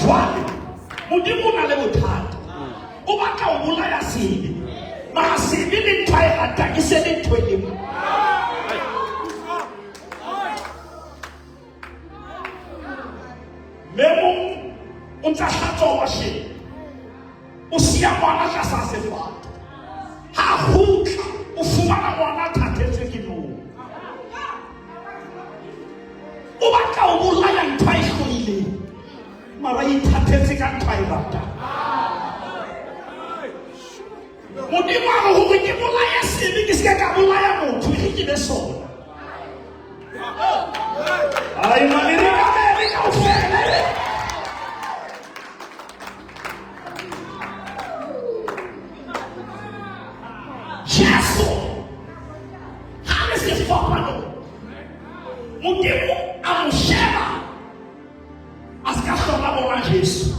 Jwale Modimo o na le bothata, o batla ho bolaya sebe, mara sebe le ntho a e ratang e se le ntho e le nngwe. Mme mong o ntsa hlatswa washeng, o siya ngwana tlasa sefate. Ha a kgutla, o fumana ngwana a thathetswe ke nong. O batla ho bolaya ntho a e hloileng, mara e ithathetse ka ntho a e ratang. Modimo a re hore ke bolaye sebe ke se ke ka bolaya motho e re ke be sona. Ai mane re ka re kaofela. Jesu ha le sefapanong Modimo a mo sheba a se ka hlola bona Jesu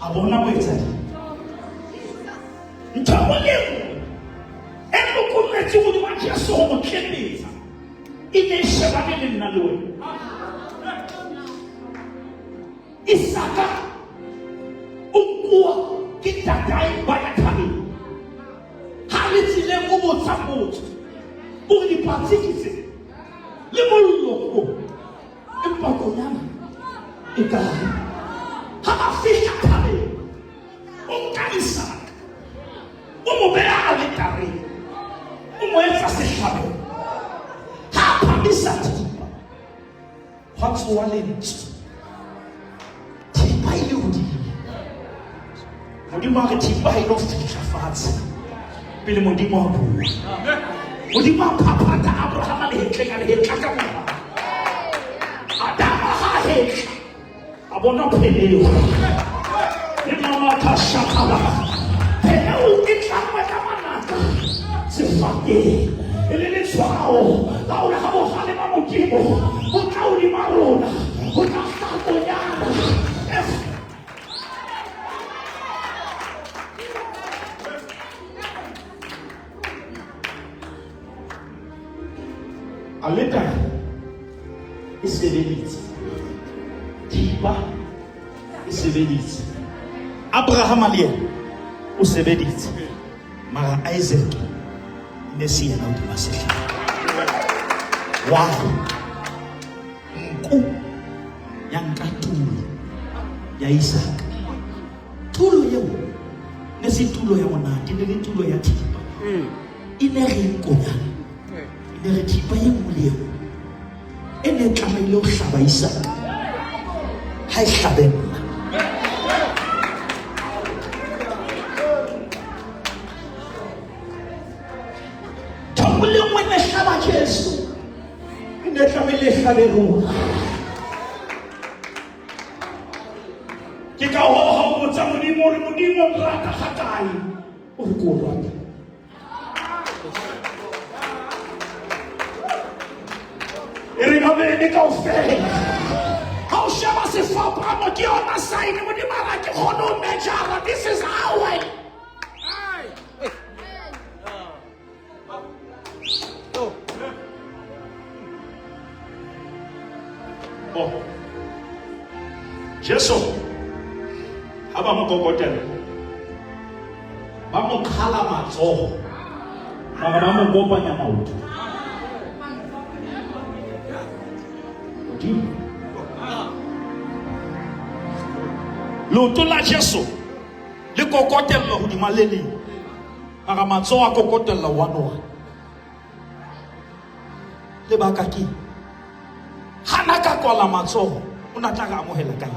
a bona moetsadibe. Ntho e nngwe le e nngwe e lokolletswe hodima Jesu ho mo tlepetsa e ne e shebane le nna le wena. Isaka o nkuwa ke ntatae ba ya thabeng. Ha le tseleng o botsa potso, o re dipatsi ke tse le mollo ko, empa konyana e kae? Ha ba fihla thabeng, o nka Isaka o mo beha aletareng, o mo etsa sehlabelo. Ha a phamisa thipa, hwa tsoha lentswe, thipa e le hodimo. Modimo a re thipa ha e lo fihla fatshe. Pele Modimo a bua. Modimo a phaphatha Abrahama lehetleng a lehetla ka mora. Adama ha a hetla a bona pheleu. Le mama ka shakala. Pheleu e tlangwe ka manaka sefateng e le letshwao la hore ha bohale ba Modimo bo tla hodima rona ho tla hlaha konyana e Aletare e sebeditse, thipa e sebeditse, Abrahama le yena o sebeditse, mara Isaac e ne se yena hodima sehlare. Why? Nku ya nka tulo ya Isaka. Tulo eo ne se tulo ya monate, ne le tulo ya thipa. E ne re konyana, e ne re thipa ye nngwe le ye nngwe e ne e tlamehile ho hlaba Isaka, ha e hlabe nna. Ntho nngwe le nngwe ne hlaba Jesu, e ne tlamehile e hlabe rona. Ke ka hoo ha o botsa Modimo o re, Modimo o nrata hakae? O re ke o rata. E re ka bene kaofela. Ha o sheba sefapano ke yona sign Modimo a re ke kgone ho measure. This is how I Oh. Jesu ha ba mo kokotela ba mo qhala matsoho mara ba mo kopanya maoto Modimo leoto la Jesu le kokotellwa hodima le leng mara matsoho a kokotella one one lebaka ke gana ka kwala matsogo o na tla re amogela kae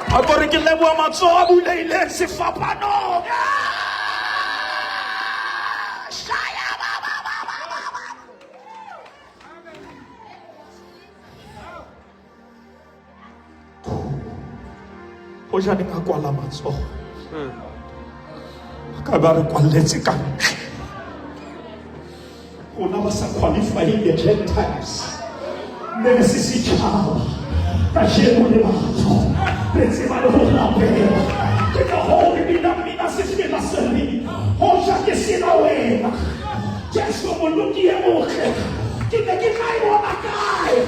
a kore ke leboa matsogo a buleileng sefapanong Hojane ka kwala matsogo ka ba re kwalletse ka ntle rona ba sa qualifying the Gentiles mme re se setšhaba kajeno le batho re tseba le go rapela ke ka goo re bina mmina sefela se re hoja ke sena wena Jesu moloki e motle ke ne ke tla e bona kae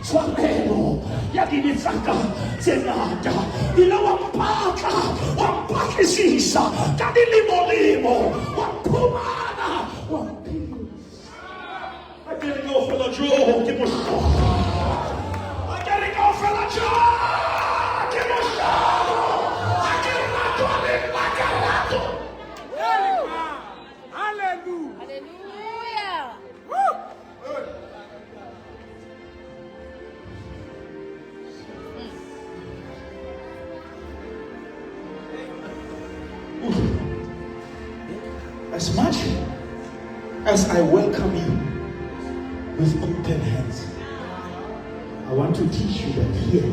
tshwanelo ya dibe tsa ka tse ngata ile wa mpatla wa mpatlisisa ka dilemolemo wa mphumana wa mphilisa a ke re kaofela joo ke mohlolo a ke re kaofela joo ke mohlolo a ke ratwa le nna ka rato Hallelujah. As much as I welcome you with open hands, I want to teach you that here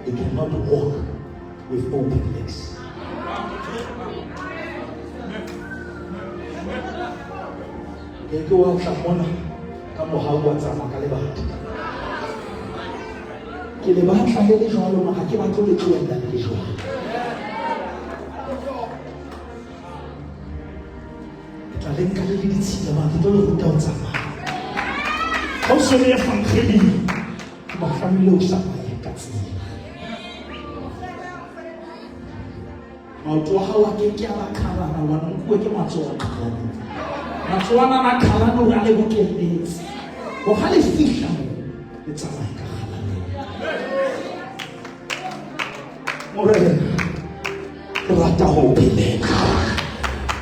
you cannot walk with open legs. Ke ke wa tla mona ka mohau wa tsamaya ka lebati. Ke le batla le le jwalo mara ke batlo le tlohella le le jwalo. Ke tla le nka le le ditshila mara ke tlo le ruta ho tsamaya. Ha o so le evangeling, ba tlamehile o tsamaye ka tsela. Maoto a hao a ke ke a ba qhalana hobane o nkuwe ke matsoho a qhalaneng. Matsoho ana a qhalane hore a le bokelletse. Ho ha le fihla moo, le tsamaye ka kgalalelo. Morena, ke rata ho o phelela.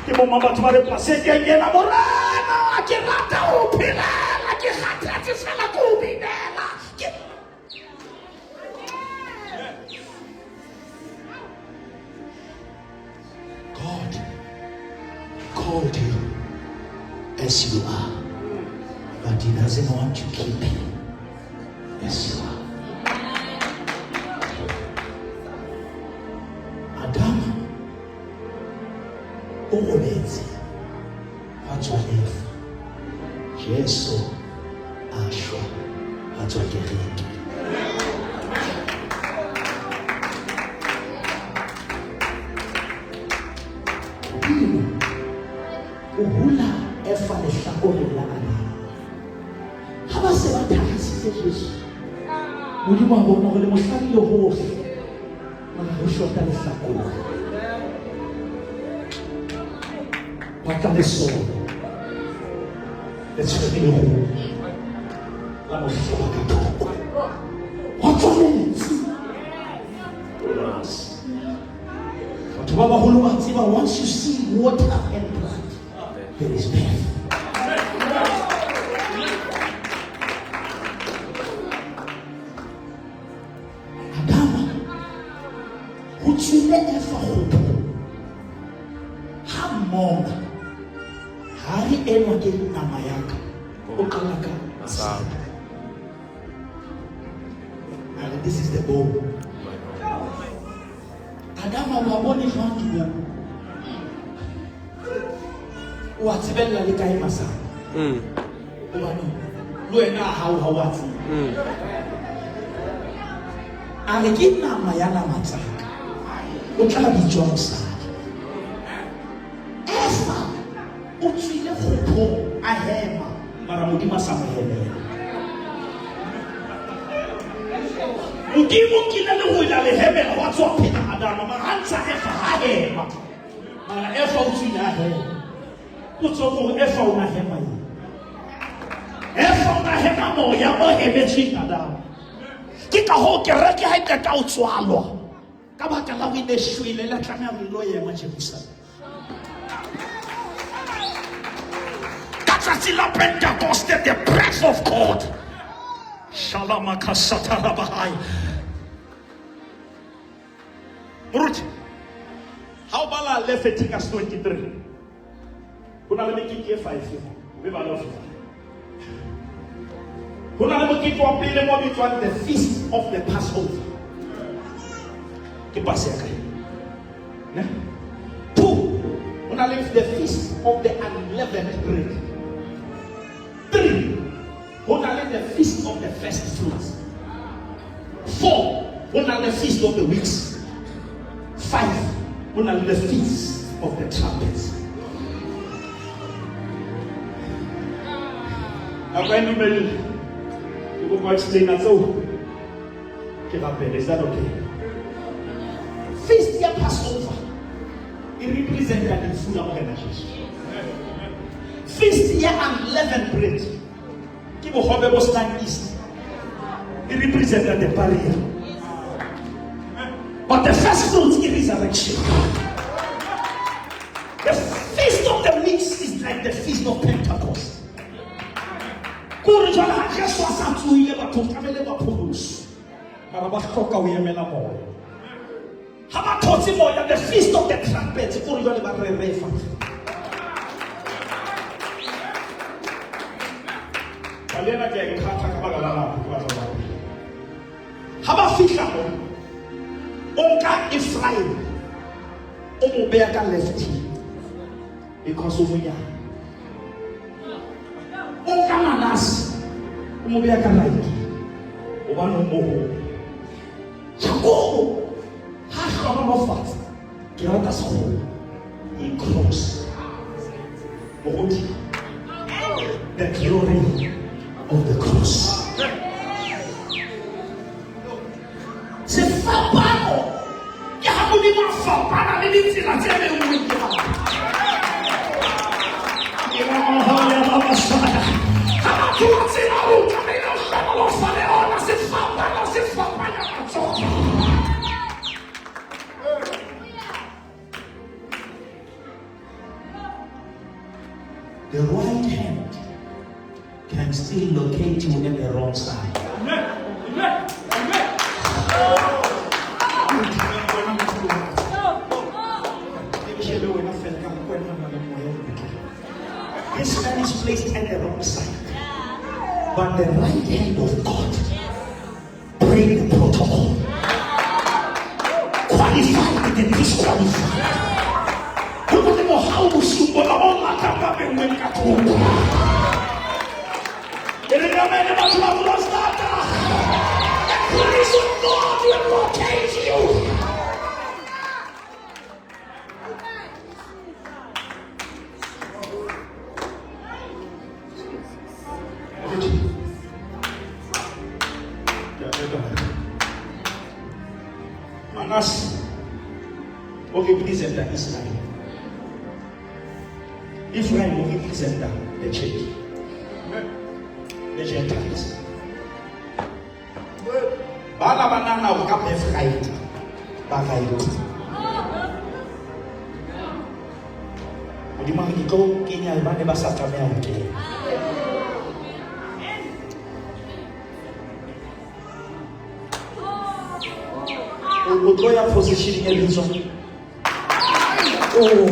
Ke bomma batho ba re pasekeng ena, Morena, ke rata ho o phelela, ke kgathetse fela ke o binela. Ke called you as you are, but he doesn't want to keep you as you are. Adama o robetse gwa tswa Efa. Jesu a shwa gwa tswa kereke. Modimo o hula Efa lehlakoreng la Adama. Ha ba se ba thagisitse Jesu, Modimo a bona gore le mo hlabile hohle, mara go shota lehlakore. Ba tla lesolo le tshwere lerumo la mo hlaba ka thoko. Gwa tswa metsi. Batho ba baholo ba tseba once you see water and blood, there is birth. Adama ho tswile Efa kgopo ha mmona ha re enwa ke nama ya ka o qala ka masapo. A re this is the bone. Adama wa bone jwang ke bone? O a tsebella le kae masapo? Hobane le wena ha o ha o a tseba. A re ke nama ya nama tsaka. O tla bitswa mosadi. Efa o tswile kgophong a hema mara Modimo a sa mo hemela. Modimo kile le go ila le hemela wa tswa phela Adama mara ha ntsha Efa ha hema. Mara Efa o tswile a hema. Potso ke gore Efa o na hema eng? Efa o na hema moya o hemetsweng Adama. Ke ka hoo kereke ha e qeta ho tswalwa ka baka la ho e ne shwele la tlameha ho ilo ema Jerusalem. Ka tsatsi la Pentecost the breath of God Shalamakasatharabahai. Moruti, ha o bala Leviticus 23, ho na le mekete e five, mme bala ho fihla. Ho na le mokete wa pele mo bitswang the feast of the Passover. Ke Paseka. Ne? Two, ho na le the feast of the unleavened bread. Three, ho na le the feast of the first fruits. Four, ho na le feast of the weeks. Five, ho na le the feast of the trumpets. Nako e dumelle ke kopa explaina tseo ke rapele. Is that okay? Feast ya Passover e representa lefu la Morena Jesu. Feast ya unleavened bread ke bohobe bo senang yeast e representa the barrier. But the first fruits ke resurrection. The feast of the weeks is like the feast of Pentecost. Kore jwale ha Jesu a sa tsohile batho tlamehile ba pholoswe. Mara ba hloka ho emela moya. Ha ba thotse moya the feast of the trumpets kore jwale ba re refa. Pale ena ke a e kgatha ka baka la nako ke batla ho rapela. Ha ba fihla mo o nka Ephraim o mo beya ka left because o monyane. O nka Manase o mo beya ka right hobane o moholo. Jakobo ha hlohonolofatsa ke rata sekgowa he cross moruti the glory of the cross. Sefapano ke ha Modimo a fapana le ditsela tse beuweng ke batho. Ha batho ba tseba ho tlamehile ho hlohonolofale ona sefapano se fapanya matsoho. The right hand can still locate you at the wrong side. Amen. Amen. Amen. This man is placed at the wrong side. But the right hand of God break the protocol. Qualified the disqualified. Ho na le mohau bosiung bona o matlang ba beuweng ka thoko. E re ramele batho ba Prostata. The grace of God will locate you. Manase o representa Israel. Ephraim o representa the church. The Gentiles. Bana ba nahana hore ka birthright ba right. Modimo a re ke tlo kenya ba ne ba sa tlameha ho kena. O tlo ya position e bitswang oh.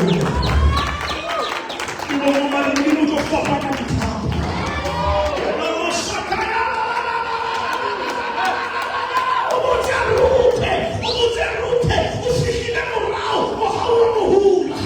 Ke bo mare Modimo o tlo fapana dithapo. O botse Ruthe, o botse Ruthe, o fihlile morao, mohau wa mo hula.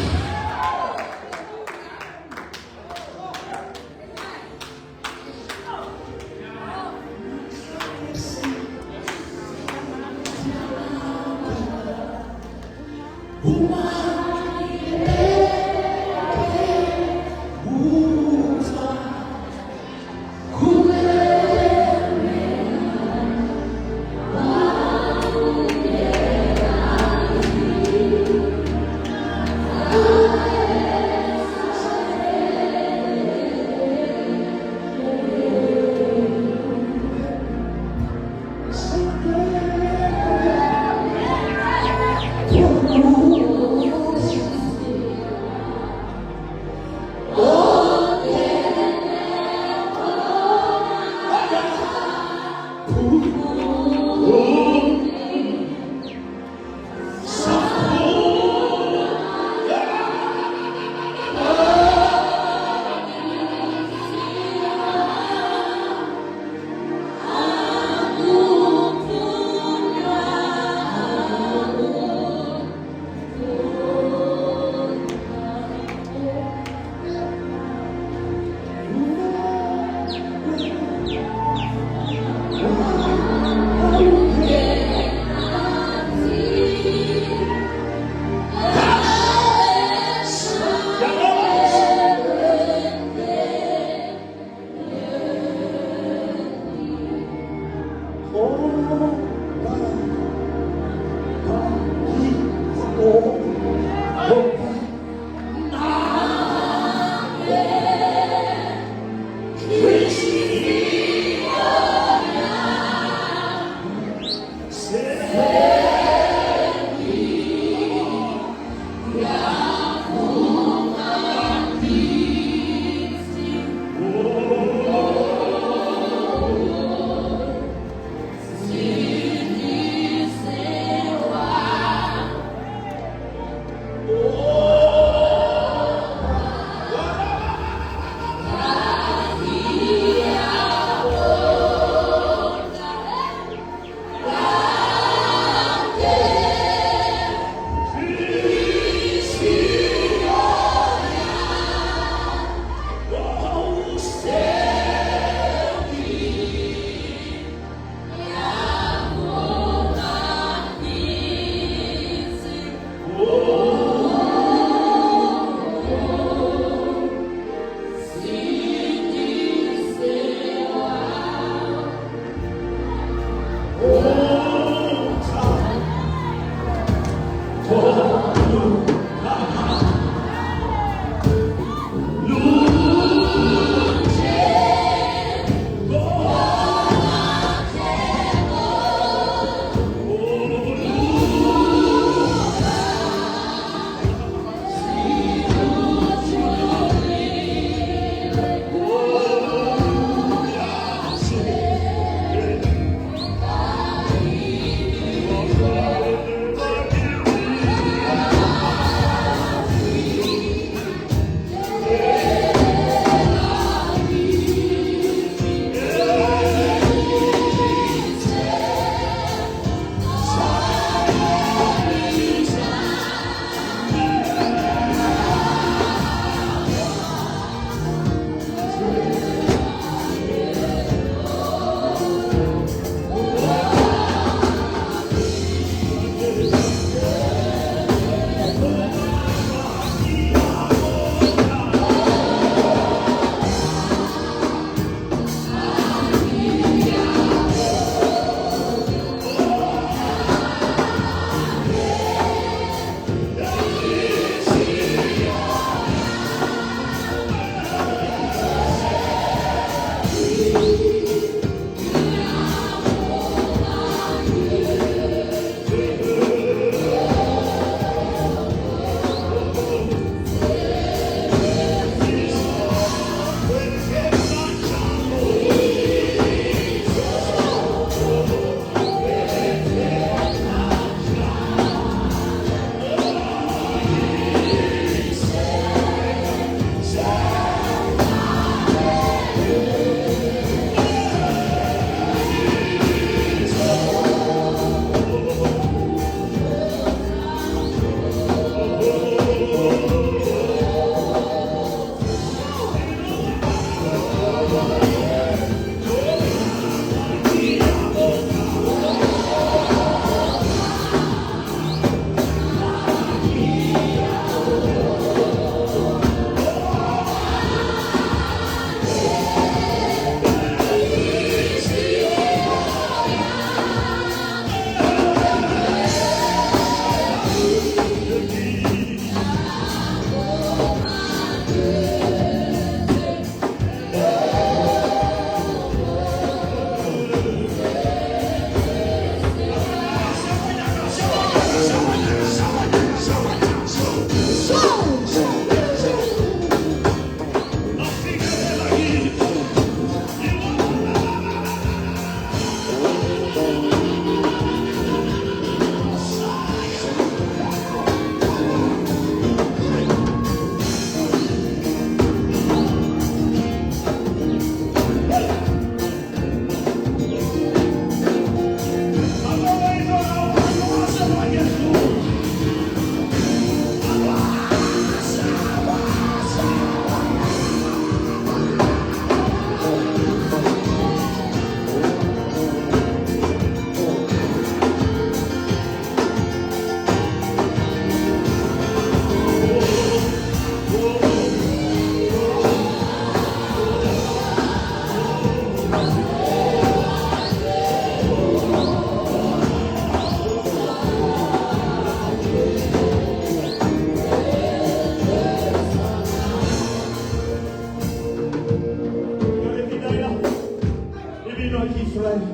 Israele.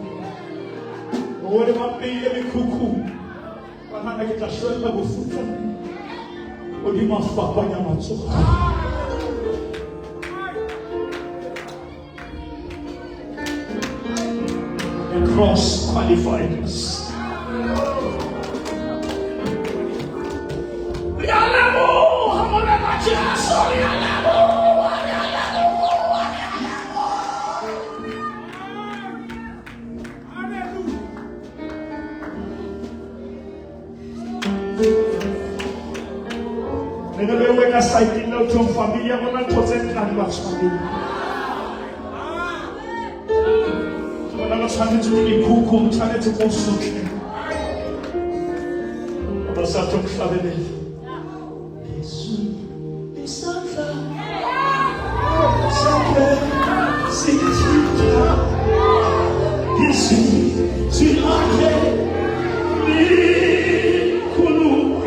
Gore ba mpeile mekhukhung, ba nagana ke tla šwelela bofutsaneng. Modimo a fapanya matsogo. The cross qualified us. Re a leboga, Morena Jesu, re a leboga, re a leboga, re a leboga. Re ne beuwe ka saeteng leo thong family ya rona ntho tse ntle ha di ba tshwanele. Ke bona re tshwanetse ke mekhukhu, re tshwanetse ko sotlhe. Ba sa tlo hlabelela. Yesu, isandla sakhe sithinta izwi lakhe likhuluma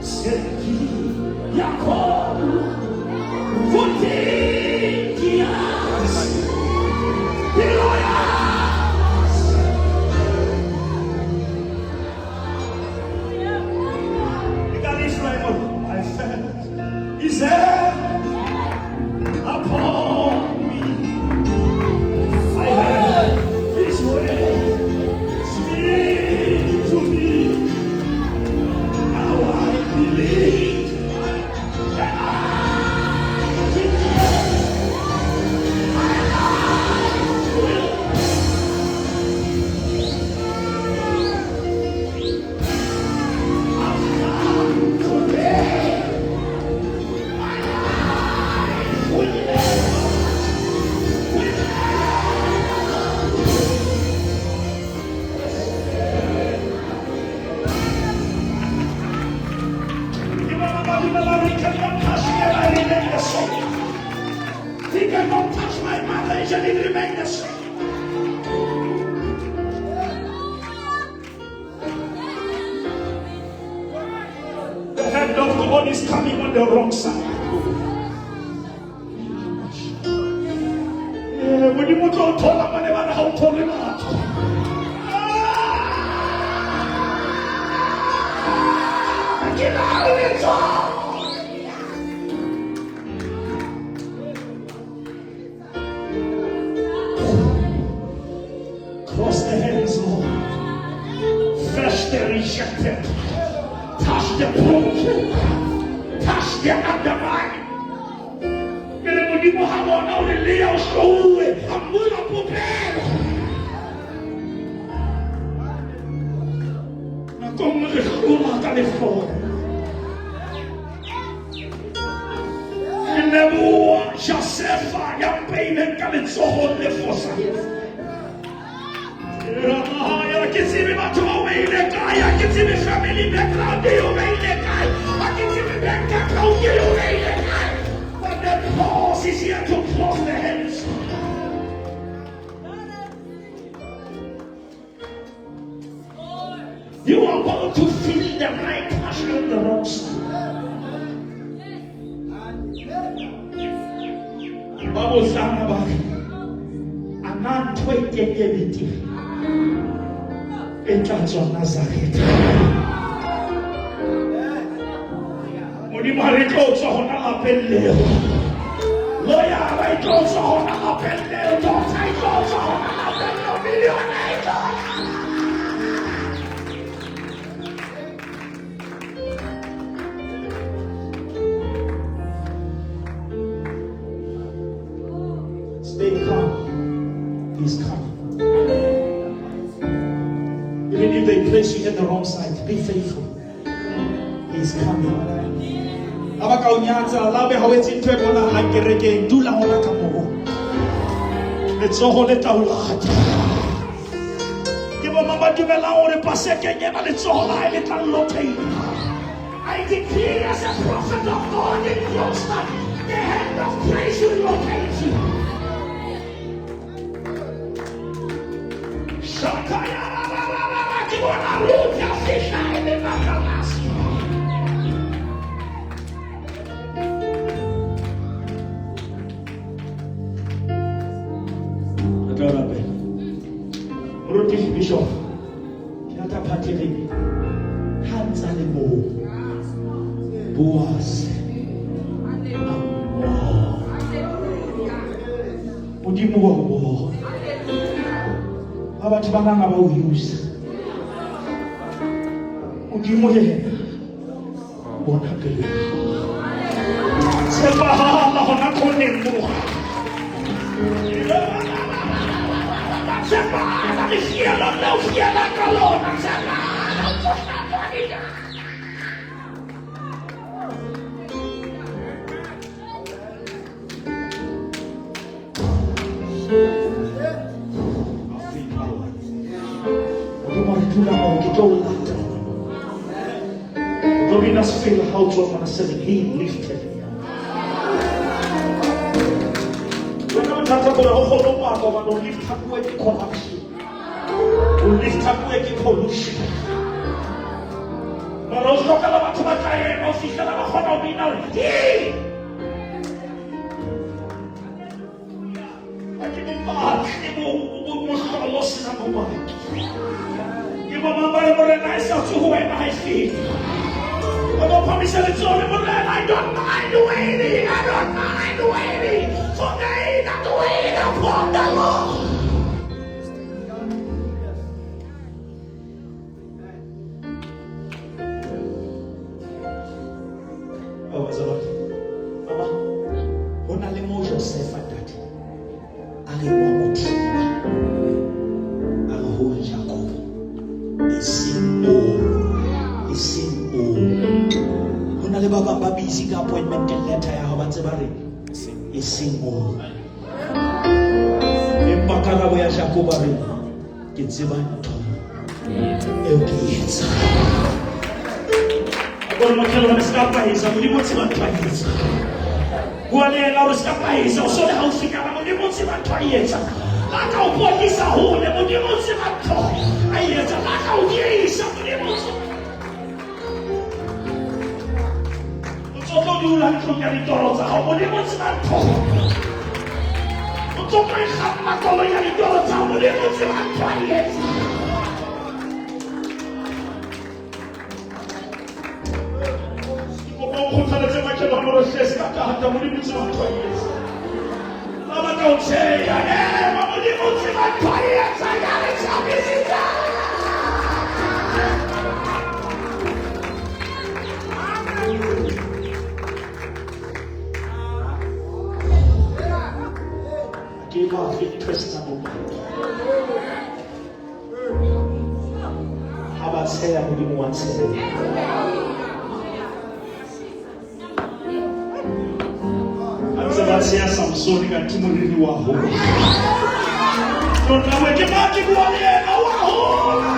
sengiyakholwa futhi ngiyazi impilo yami. I felt his hand upon me. I heard his words speak to me. Now I believe that I declare my life will. He cannot touch my mother, he shall remain the same. The hand of God is coming on the wrong side. Eh, Modimo tlo o thola mane ba re ga o thole batho. Ah, ke na le letsogo. Cross the hands, Lord. Fetch the rejected. Touch the broken. Touch the undermined. Ke re Modimo ga bona o re lea o hlouwe a mmula popelo. Nako nngwe re hlola ka lefolo. Ke leboa Josefa ya mpeileng ka letsogong le fosagetseng. Ke tsebe batho ba o beile kae, ha ke tsebe family background e o beile kae, ha ke tsebe bank account e o beile kae. But the cross is here to cross the hands. You are about to feel the right touch on the wrong side. Ba botsana ba re, a na ntho e teng e betere e tla tswa Nazaretha? Modimo ha re tlo tswa hona lapeng leo. Loyara e tlo tswa hona lapeng leo. Doctor e tlo tswa hona lapeng leo. Millionaire e tlo Stay calm. He's coming. Even if they place you at the wrong side, be faithful. He's coming. Ha ba ka o nyatsa, la be ha o etse ntho e bonahalang kerekeng, dula hona ka moo. Letsogo le tla o lata. Ke bo mang ba dumelang hore Pasekeng ena letsogo la hae le tla locate. I decree as a prophet of God in Kroonstad, the hand of grace will locate you. Shakaya ba ba ba ba ba ke bona Ruth a fihla e le makalasi. Re tla rapela. Bishop, ke rata part e reng ha ntsa le moo Boase a mmona. Modimo wa o bona. Ba batho ba bang ba o use. Modimo yena o bona pelo ya hao. Tshepahala hona khoneng moo. Tshepahala lefielong leo fielang ka lona. Tshepahala o tsohla Modimo re dula moo ke tlo o lata. O tlo bina sefela ha o tswa mona se re he lifted me up. Wena bothata gore o kgone go paka gobane o lift-upuwe ke corruption. O lift-upuwe ke pollution. Mara o hlokela batho ba tla ema o fihlela ba kgona go bina gore he Ha ke bopaki mohlolo o senang bopaki. Ke bo mang ba re Morena e sa tswe ho wena ha e fele. O bo phamise letsoho le Morena, I don't mind waiting, I don't mind waiting for they that wait upon the Lord. Oh, bazalwane. Mama, ho na le moo Josefa ntate a re wa mo thiba. A re ho Jakobo, eseng o, eseng o. Ho na le ba bang ba busy ka appointment letter ya hao ba ntse ba re eseng o. Empa karabo ya Jakobo a re ke tseba ntho eo ke e etsang. A bone makhelwane se ka pahisa modimo o tseba ntho a e etsang. Bua le yena hore se ka pahisa o so le haufi kana modimo o tseba ntho a e etsang. La ka o pokisa hole modimo o tseba ntho a e etsang. La ka o diehisa modimo o tseba o tso tlo dula ntlong ya ditoro tsa gago modimo o tseba ntho o tso tlo ikgamma koloi ya ditoro tsa gago modimo o tseba ntho a e etsa kopa o kgothaletse makhelwane gore hle se ka tata modimo o tseba ntho a e etsa ba batla o tsheya ema modimo o tseba ntho a e etsa ya re tshabisitse ke batle ntho e senang bopaki ha ba tsheya modimo wa tsheya ba ntse ba tsheya samsone kanthe moriri wa hola lona we ke mang ke bua le yena wa hola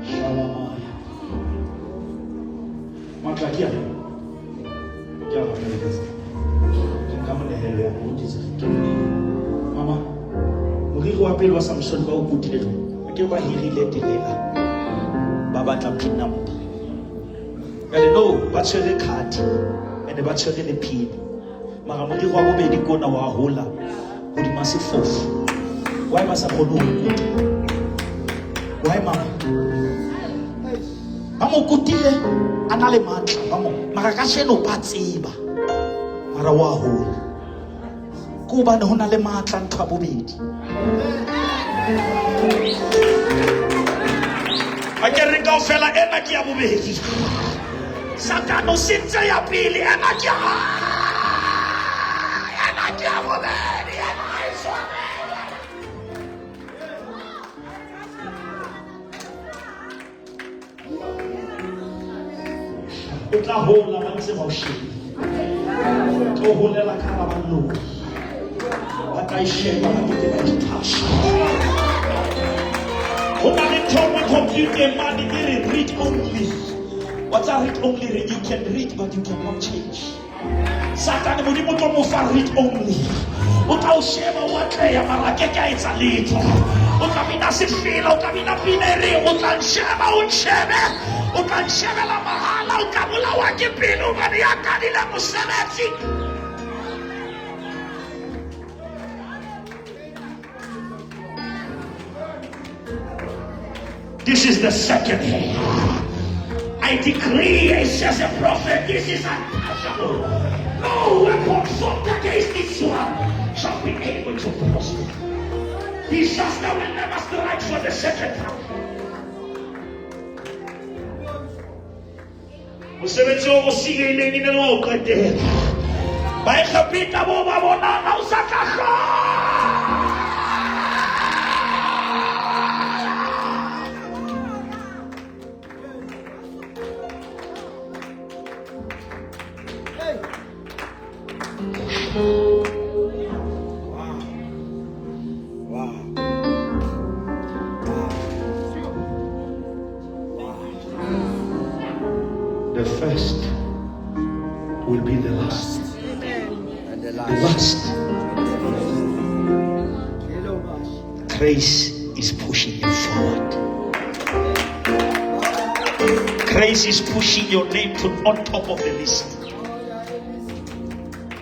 Shalamaya. Matla ke a ke a rapela ka tsela. Ke nka monehelo ya moruti ke mama moriri wa pele wa Samson ba o kutile jwang? A ke ba hirile telela ba batla pin number. Jale no ba tshwere card and ba tshwere le pin. Mara moriri wa bobedi ke ona wa hola hodima sefofu. Why ba sa kgone ho kuta? Why mama? Ba mo kutile a na le matla ba mo mara ka sheno ba tseba mara wa hola. Ke hobane ho na le matla ntho ya bobedi. A ke re kaofela ena ke ya bobedi. Satane o sentse ya pele ena ke ya ena ke ya bobedi ena ha e tshwanela. O tla hola ba ntse ba o shebile. Tlo holela ka hara baloi. Ba tla e sheba ba ke ke ba e touch. Ho na le ntho mo computer mane e re read only. What's a read only? Re you can read but you cannot change. Satane modimo tlo mo fa read only. O tla o sheba o atleha mara a ke ke a etsa letho. O tla bina sefela, o tla bina pina e reng, o tla nšeba o ntšhebe, o tla ntšhebela mahala, o tla bolawa ke pelo gobane ya kadile mosebetsi. This is the second hand. I decree, says a prophet, this is untouchable. No weapon formed against this one shall be able to prosper. Disaster will never strike for the second time. Mosebetsi o o siileng e ne le wa ho qetela. Baegepeta bo ba bonang ha o sa tla hlola. The first will be the last. And the The last. last. Grace is pushing you forward. Grace is pushing your name to on top of the list.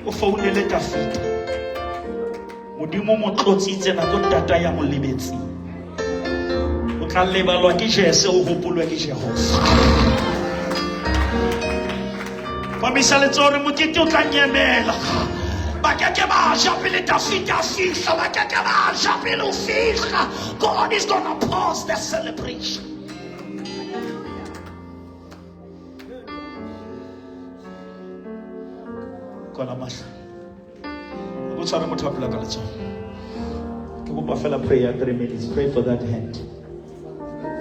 O founele Dafita. Modimo mo tlotsitse nako tata ya mo lebetseng. O tla lebalwa ke Jese o hopolwe ke Jehova. Pamisa letsoho re mokete o tla nyemela. Ba ke ke ba ja pele Dafita a fihla, ba ke ke ba ja pele o fihla. God is gonna pause the celebration. Kwala mahlo. O tshware motho a pela ka letsoho. Ke kopa fela prayer 3 minutes. Pray for that hand.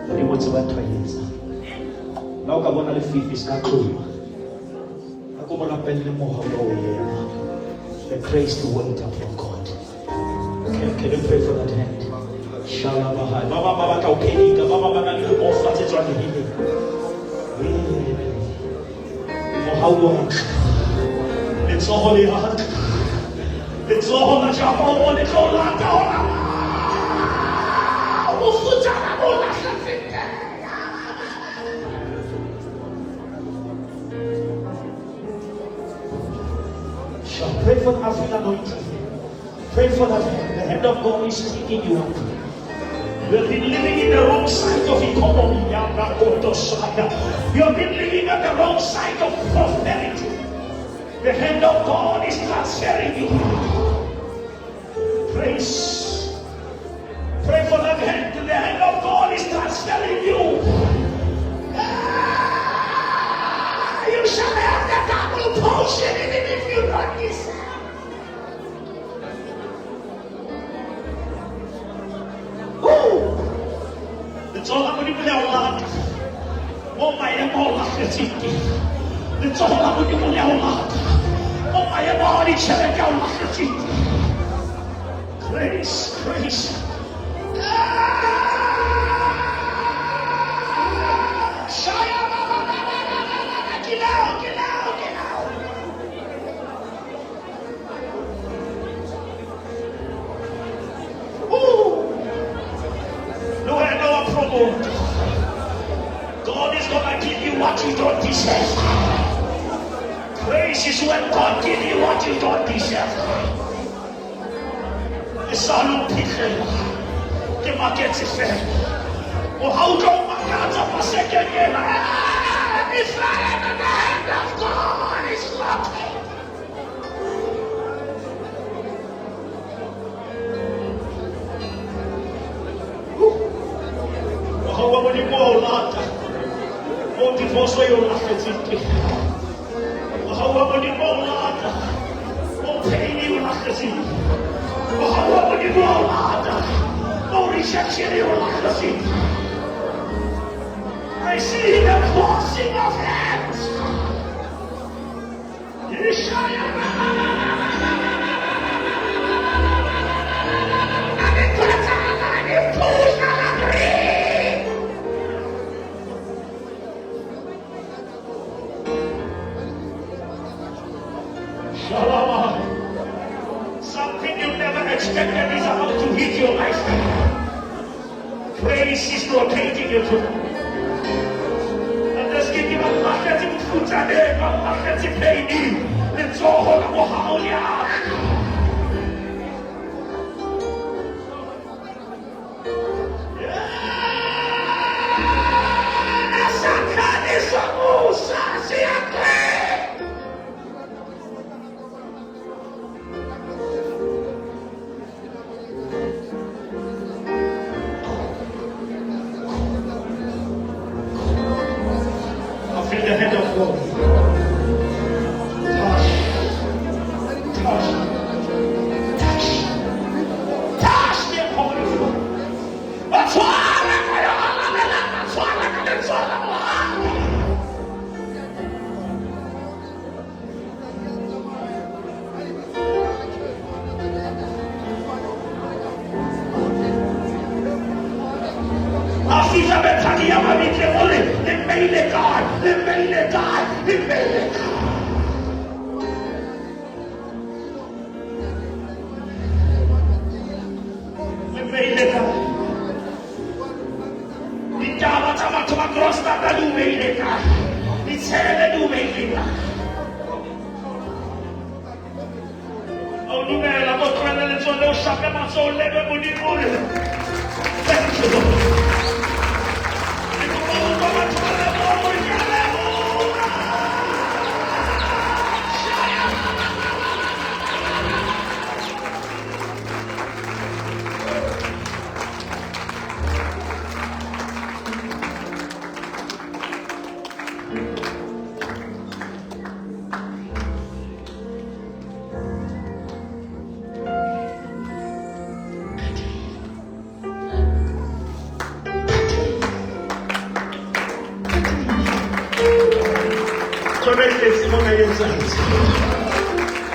Modimo o tseba ntho a e etsang. La o ka bona lefifi se ka tloha. A ko mo rapelle mohau wa o ema. The grace to wait upon God. Can you pray for that hand? Shalabahai. Ba bang ba batla ho phenika, ba bang ba na le di-offer tse tswang leheleng. Mohau wa ka. Letsoho le ya ka. Letsoho la Jakobo le tlo lata hona. Bofutsana bo lahletseng teng. Shall pray for the African anointing. Pray for that hand. The hand of God is taking you up. You have been living in the wrong side of economy. You have been living on the wrong side of prosperity. The hand of God is transferring you. Praise. Pray for that hand. The hand of God is transferring you. You shall have the double portion even if you don't deserve. Ooh. Letsoho la Modimo le a o lata. Mo maemo a o lahletseng teng. Letsoho la Modimo le a o lata. Mo maemo a ditjhelete a o lahletseng teng. Grace, grace. Ah! Shaya ba ba ba ba ba ba ba ba. Ke leo, ke leo, ke leo. Ooh. Le wena wa promote. God is gonna give you what you don't deserve. Grace is when God give you what you don't deserve. E sa le o phihlela. Ke maketse fela. O ha o tlo o makatsa pasekeng ena. Eh, Israel, the hand of God is working. Mohau wa Modimo wa o lata. Mo divorce e o lahletseng teng. Mohau wa Modimo wa o lata. Mo pain e o lahletseng. Mohau wa Modimo wa o lata. Mo rejection e o lahletseng. I see the crossing of hands. Ishaya. Shalom. Something you never expected is about to hit your life. Grace is locating you tonight. Ntate Skiki ba lahletse bofutsaneng, ba lahletse paining. Letsoho la mohau le a tla. I feel the hand of God. Touch. Touch. Touch. Touch me, Holy Spirit. Ba tshwara ka yo halalelang, ba tshwara ka letsoho la mohau. A fihla Bethania mabitleng, o re, Le mmeile kae? Le mmeile kae? Le mmeile kae? Le mmeile kae? Ditaba tsa batho ba Krostata di o beile kae? Ditshele di o beile kae? A o dumela ko tlohele letsoho leo shape matsoho lebe Modimo o re thank you Lord. Ke kopa ho utlwa batho ba leboha hore ke a leboha. Tsone tletse mona e etsahetse.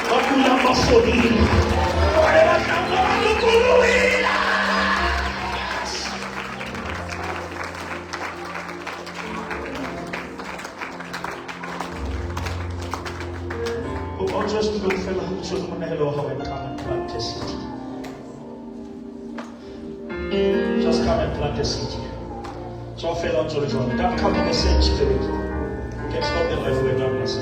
Ba kulang ba fodile. Ba ne ba tlanngwa ba lokolohile. Kopa o tswe setulong fela ha o tshwere monehelo wa hao and come and plant a seed. Just come and plant a seed here. Tswa fela o ntse o le jwalo. Don't come in the same spirit. You can stop the life we're done.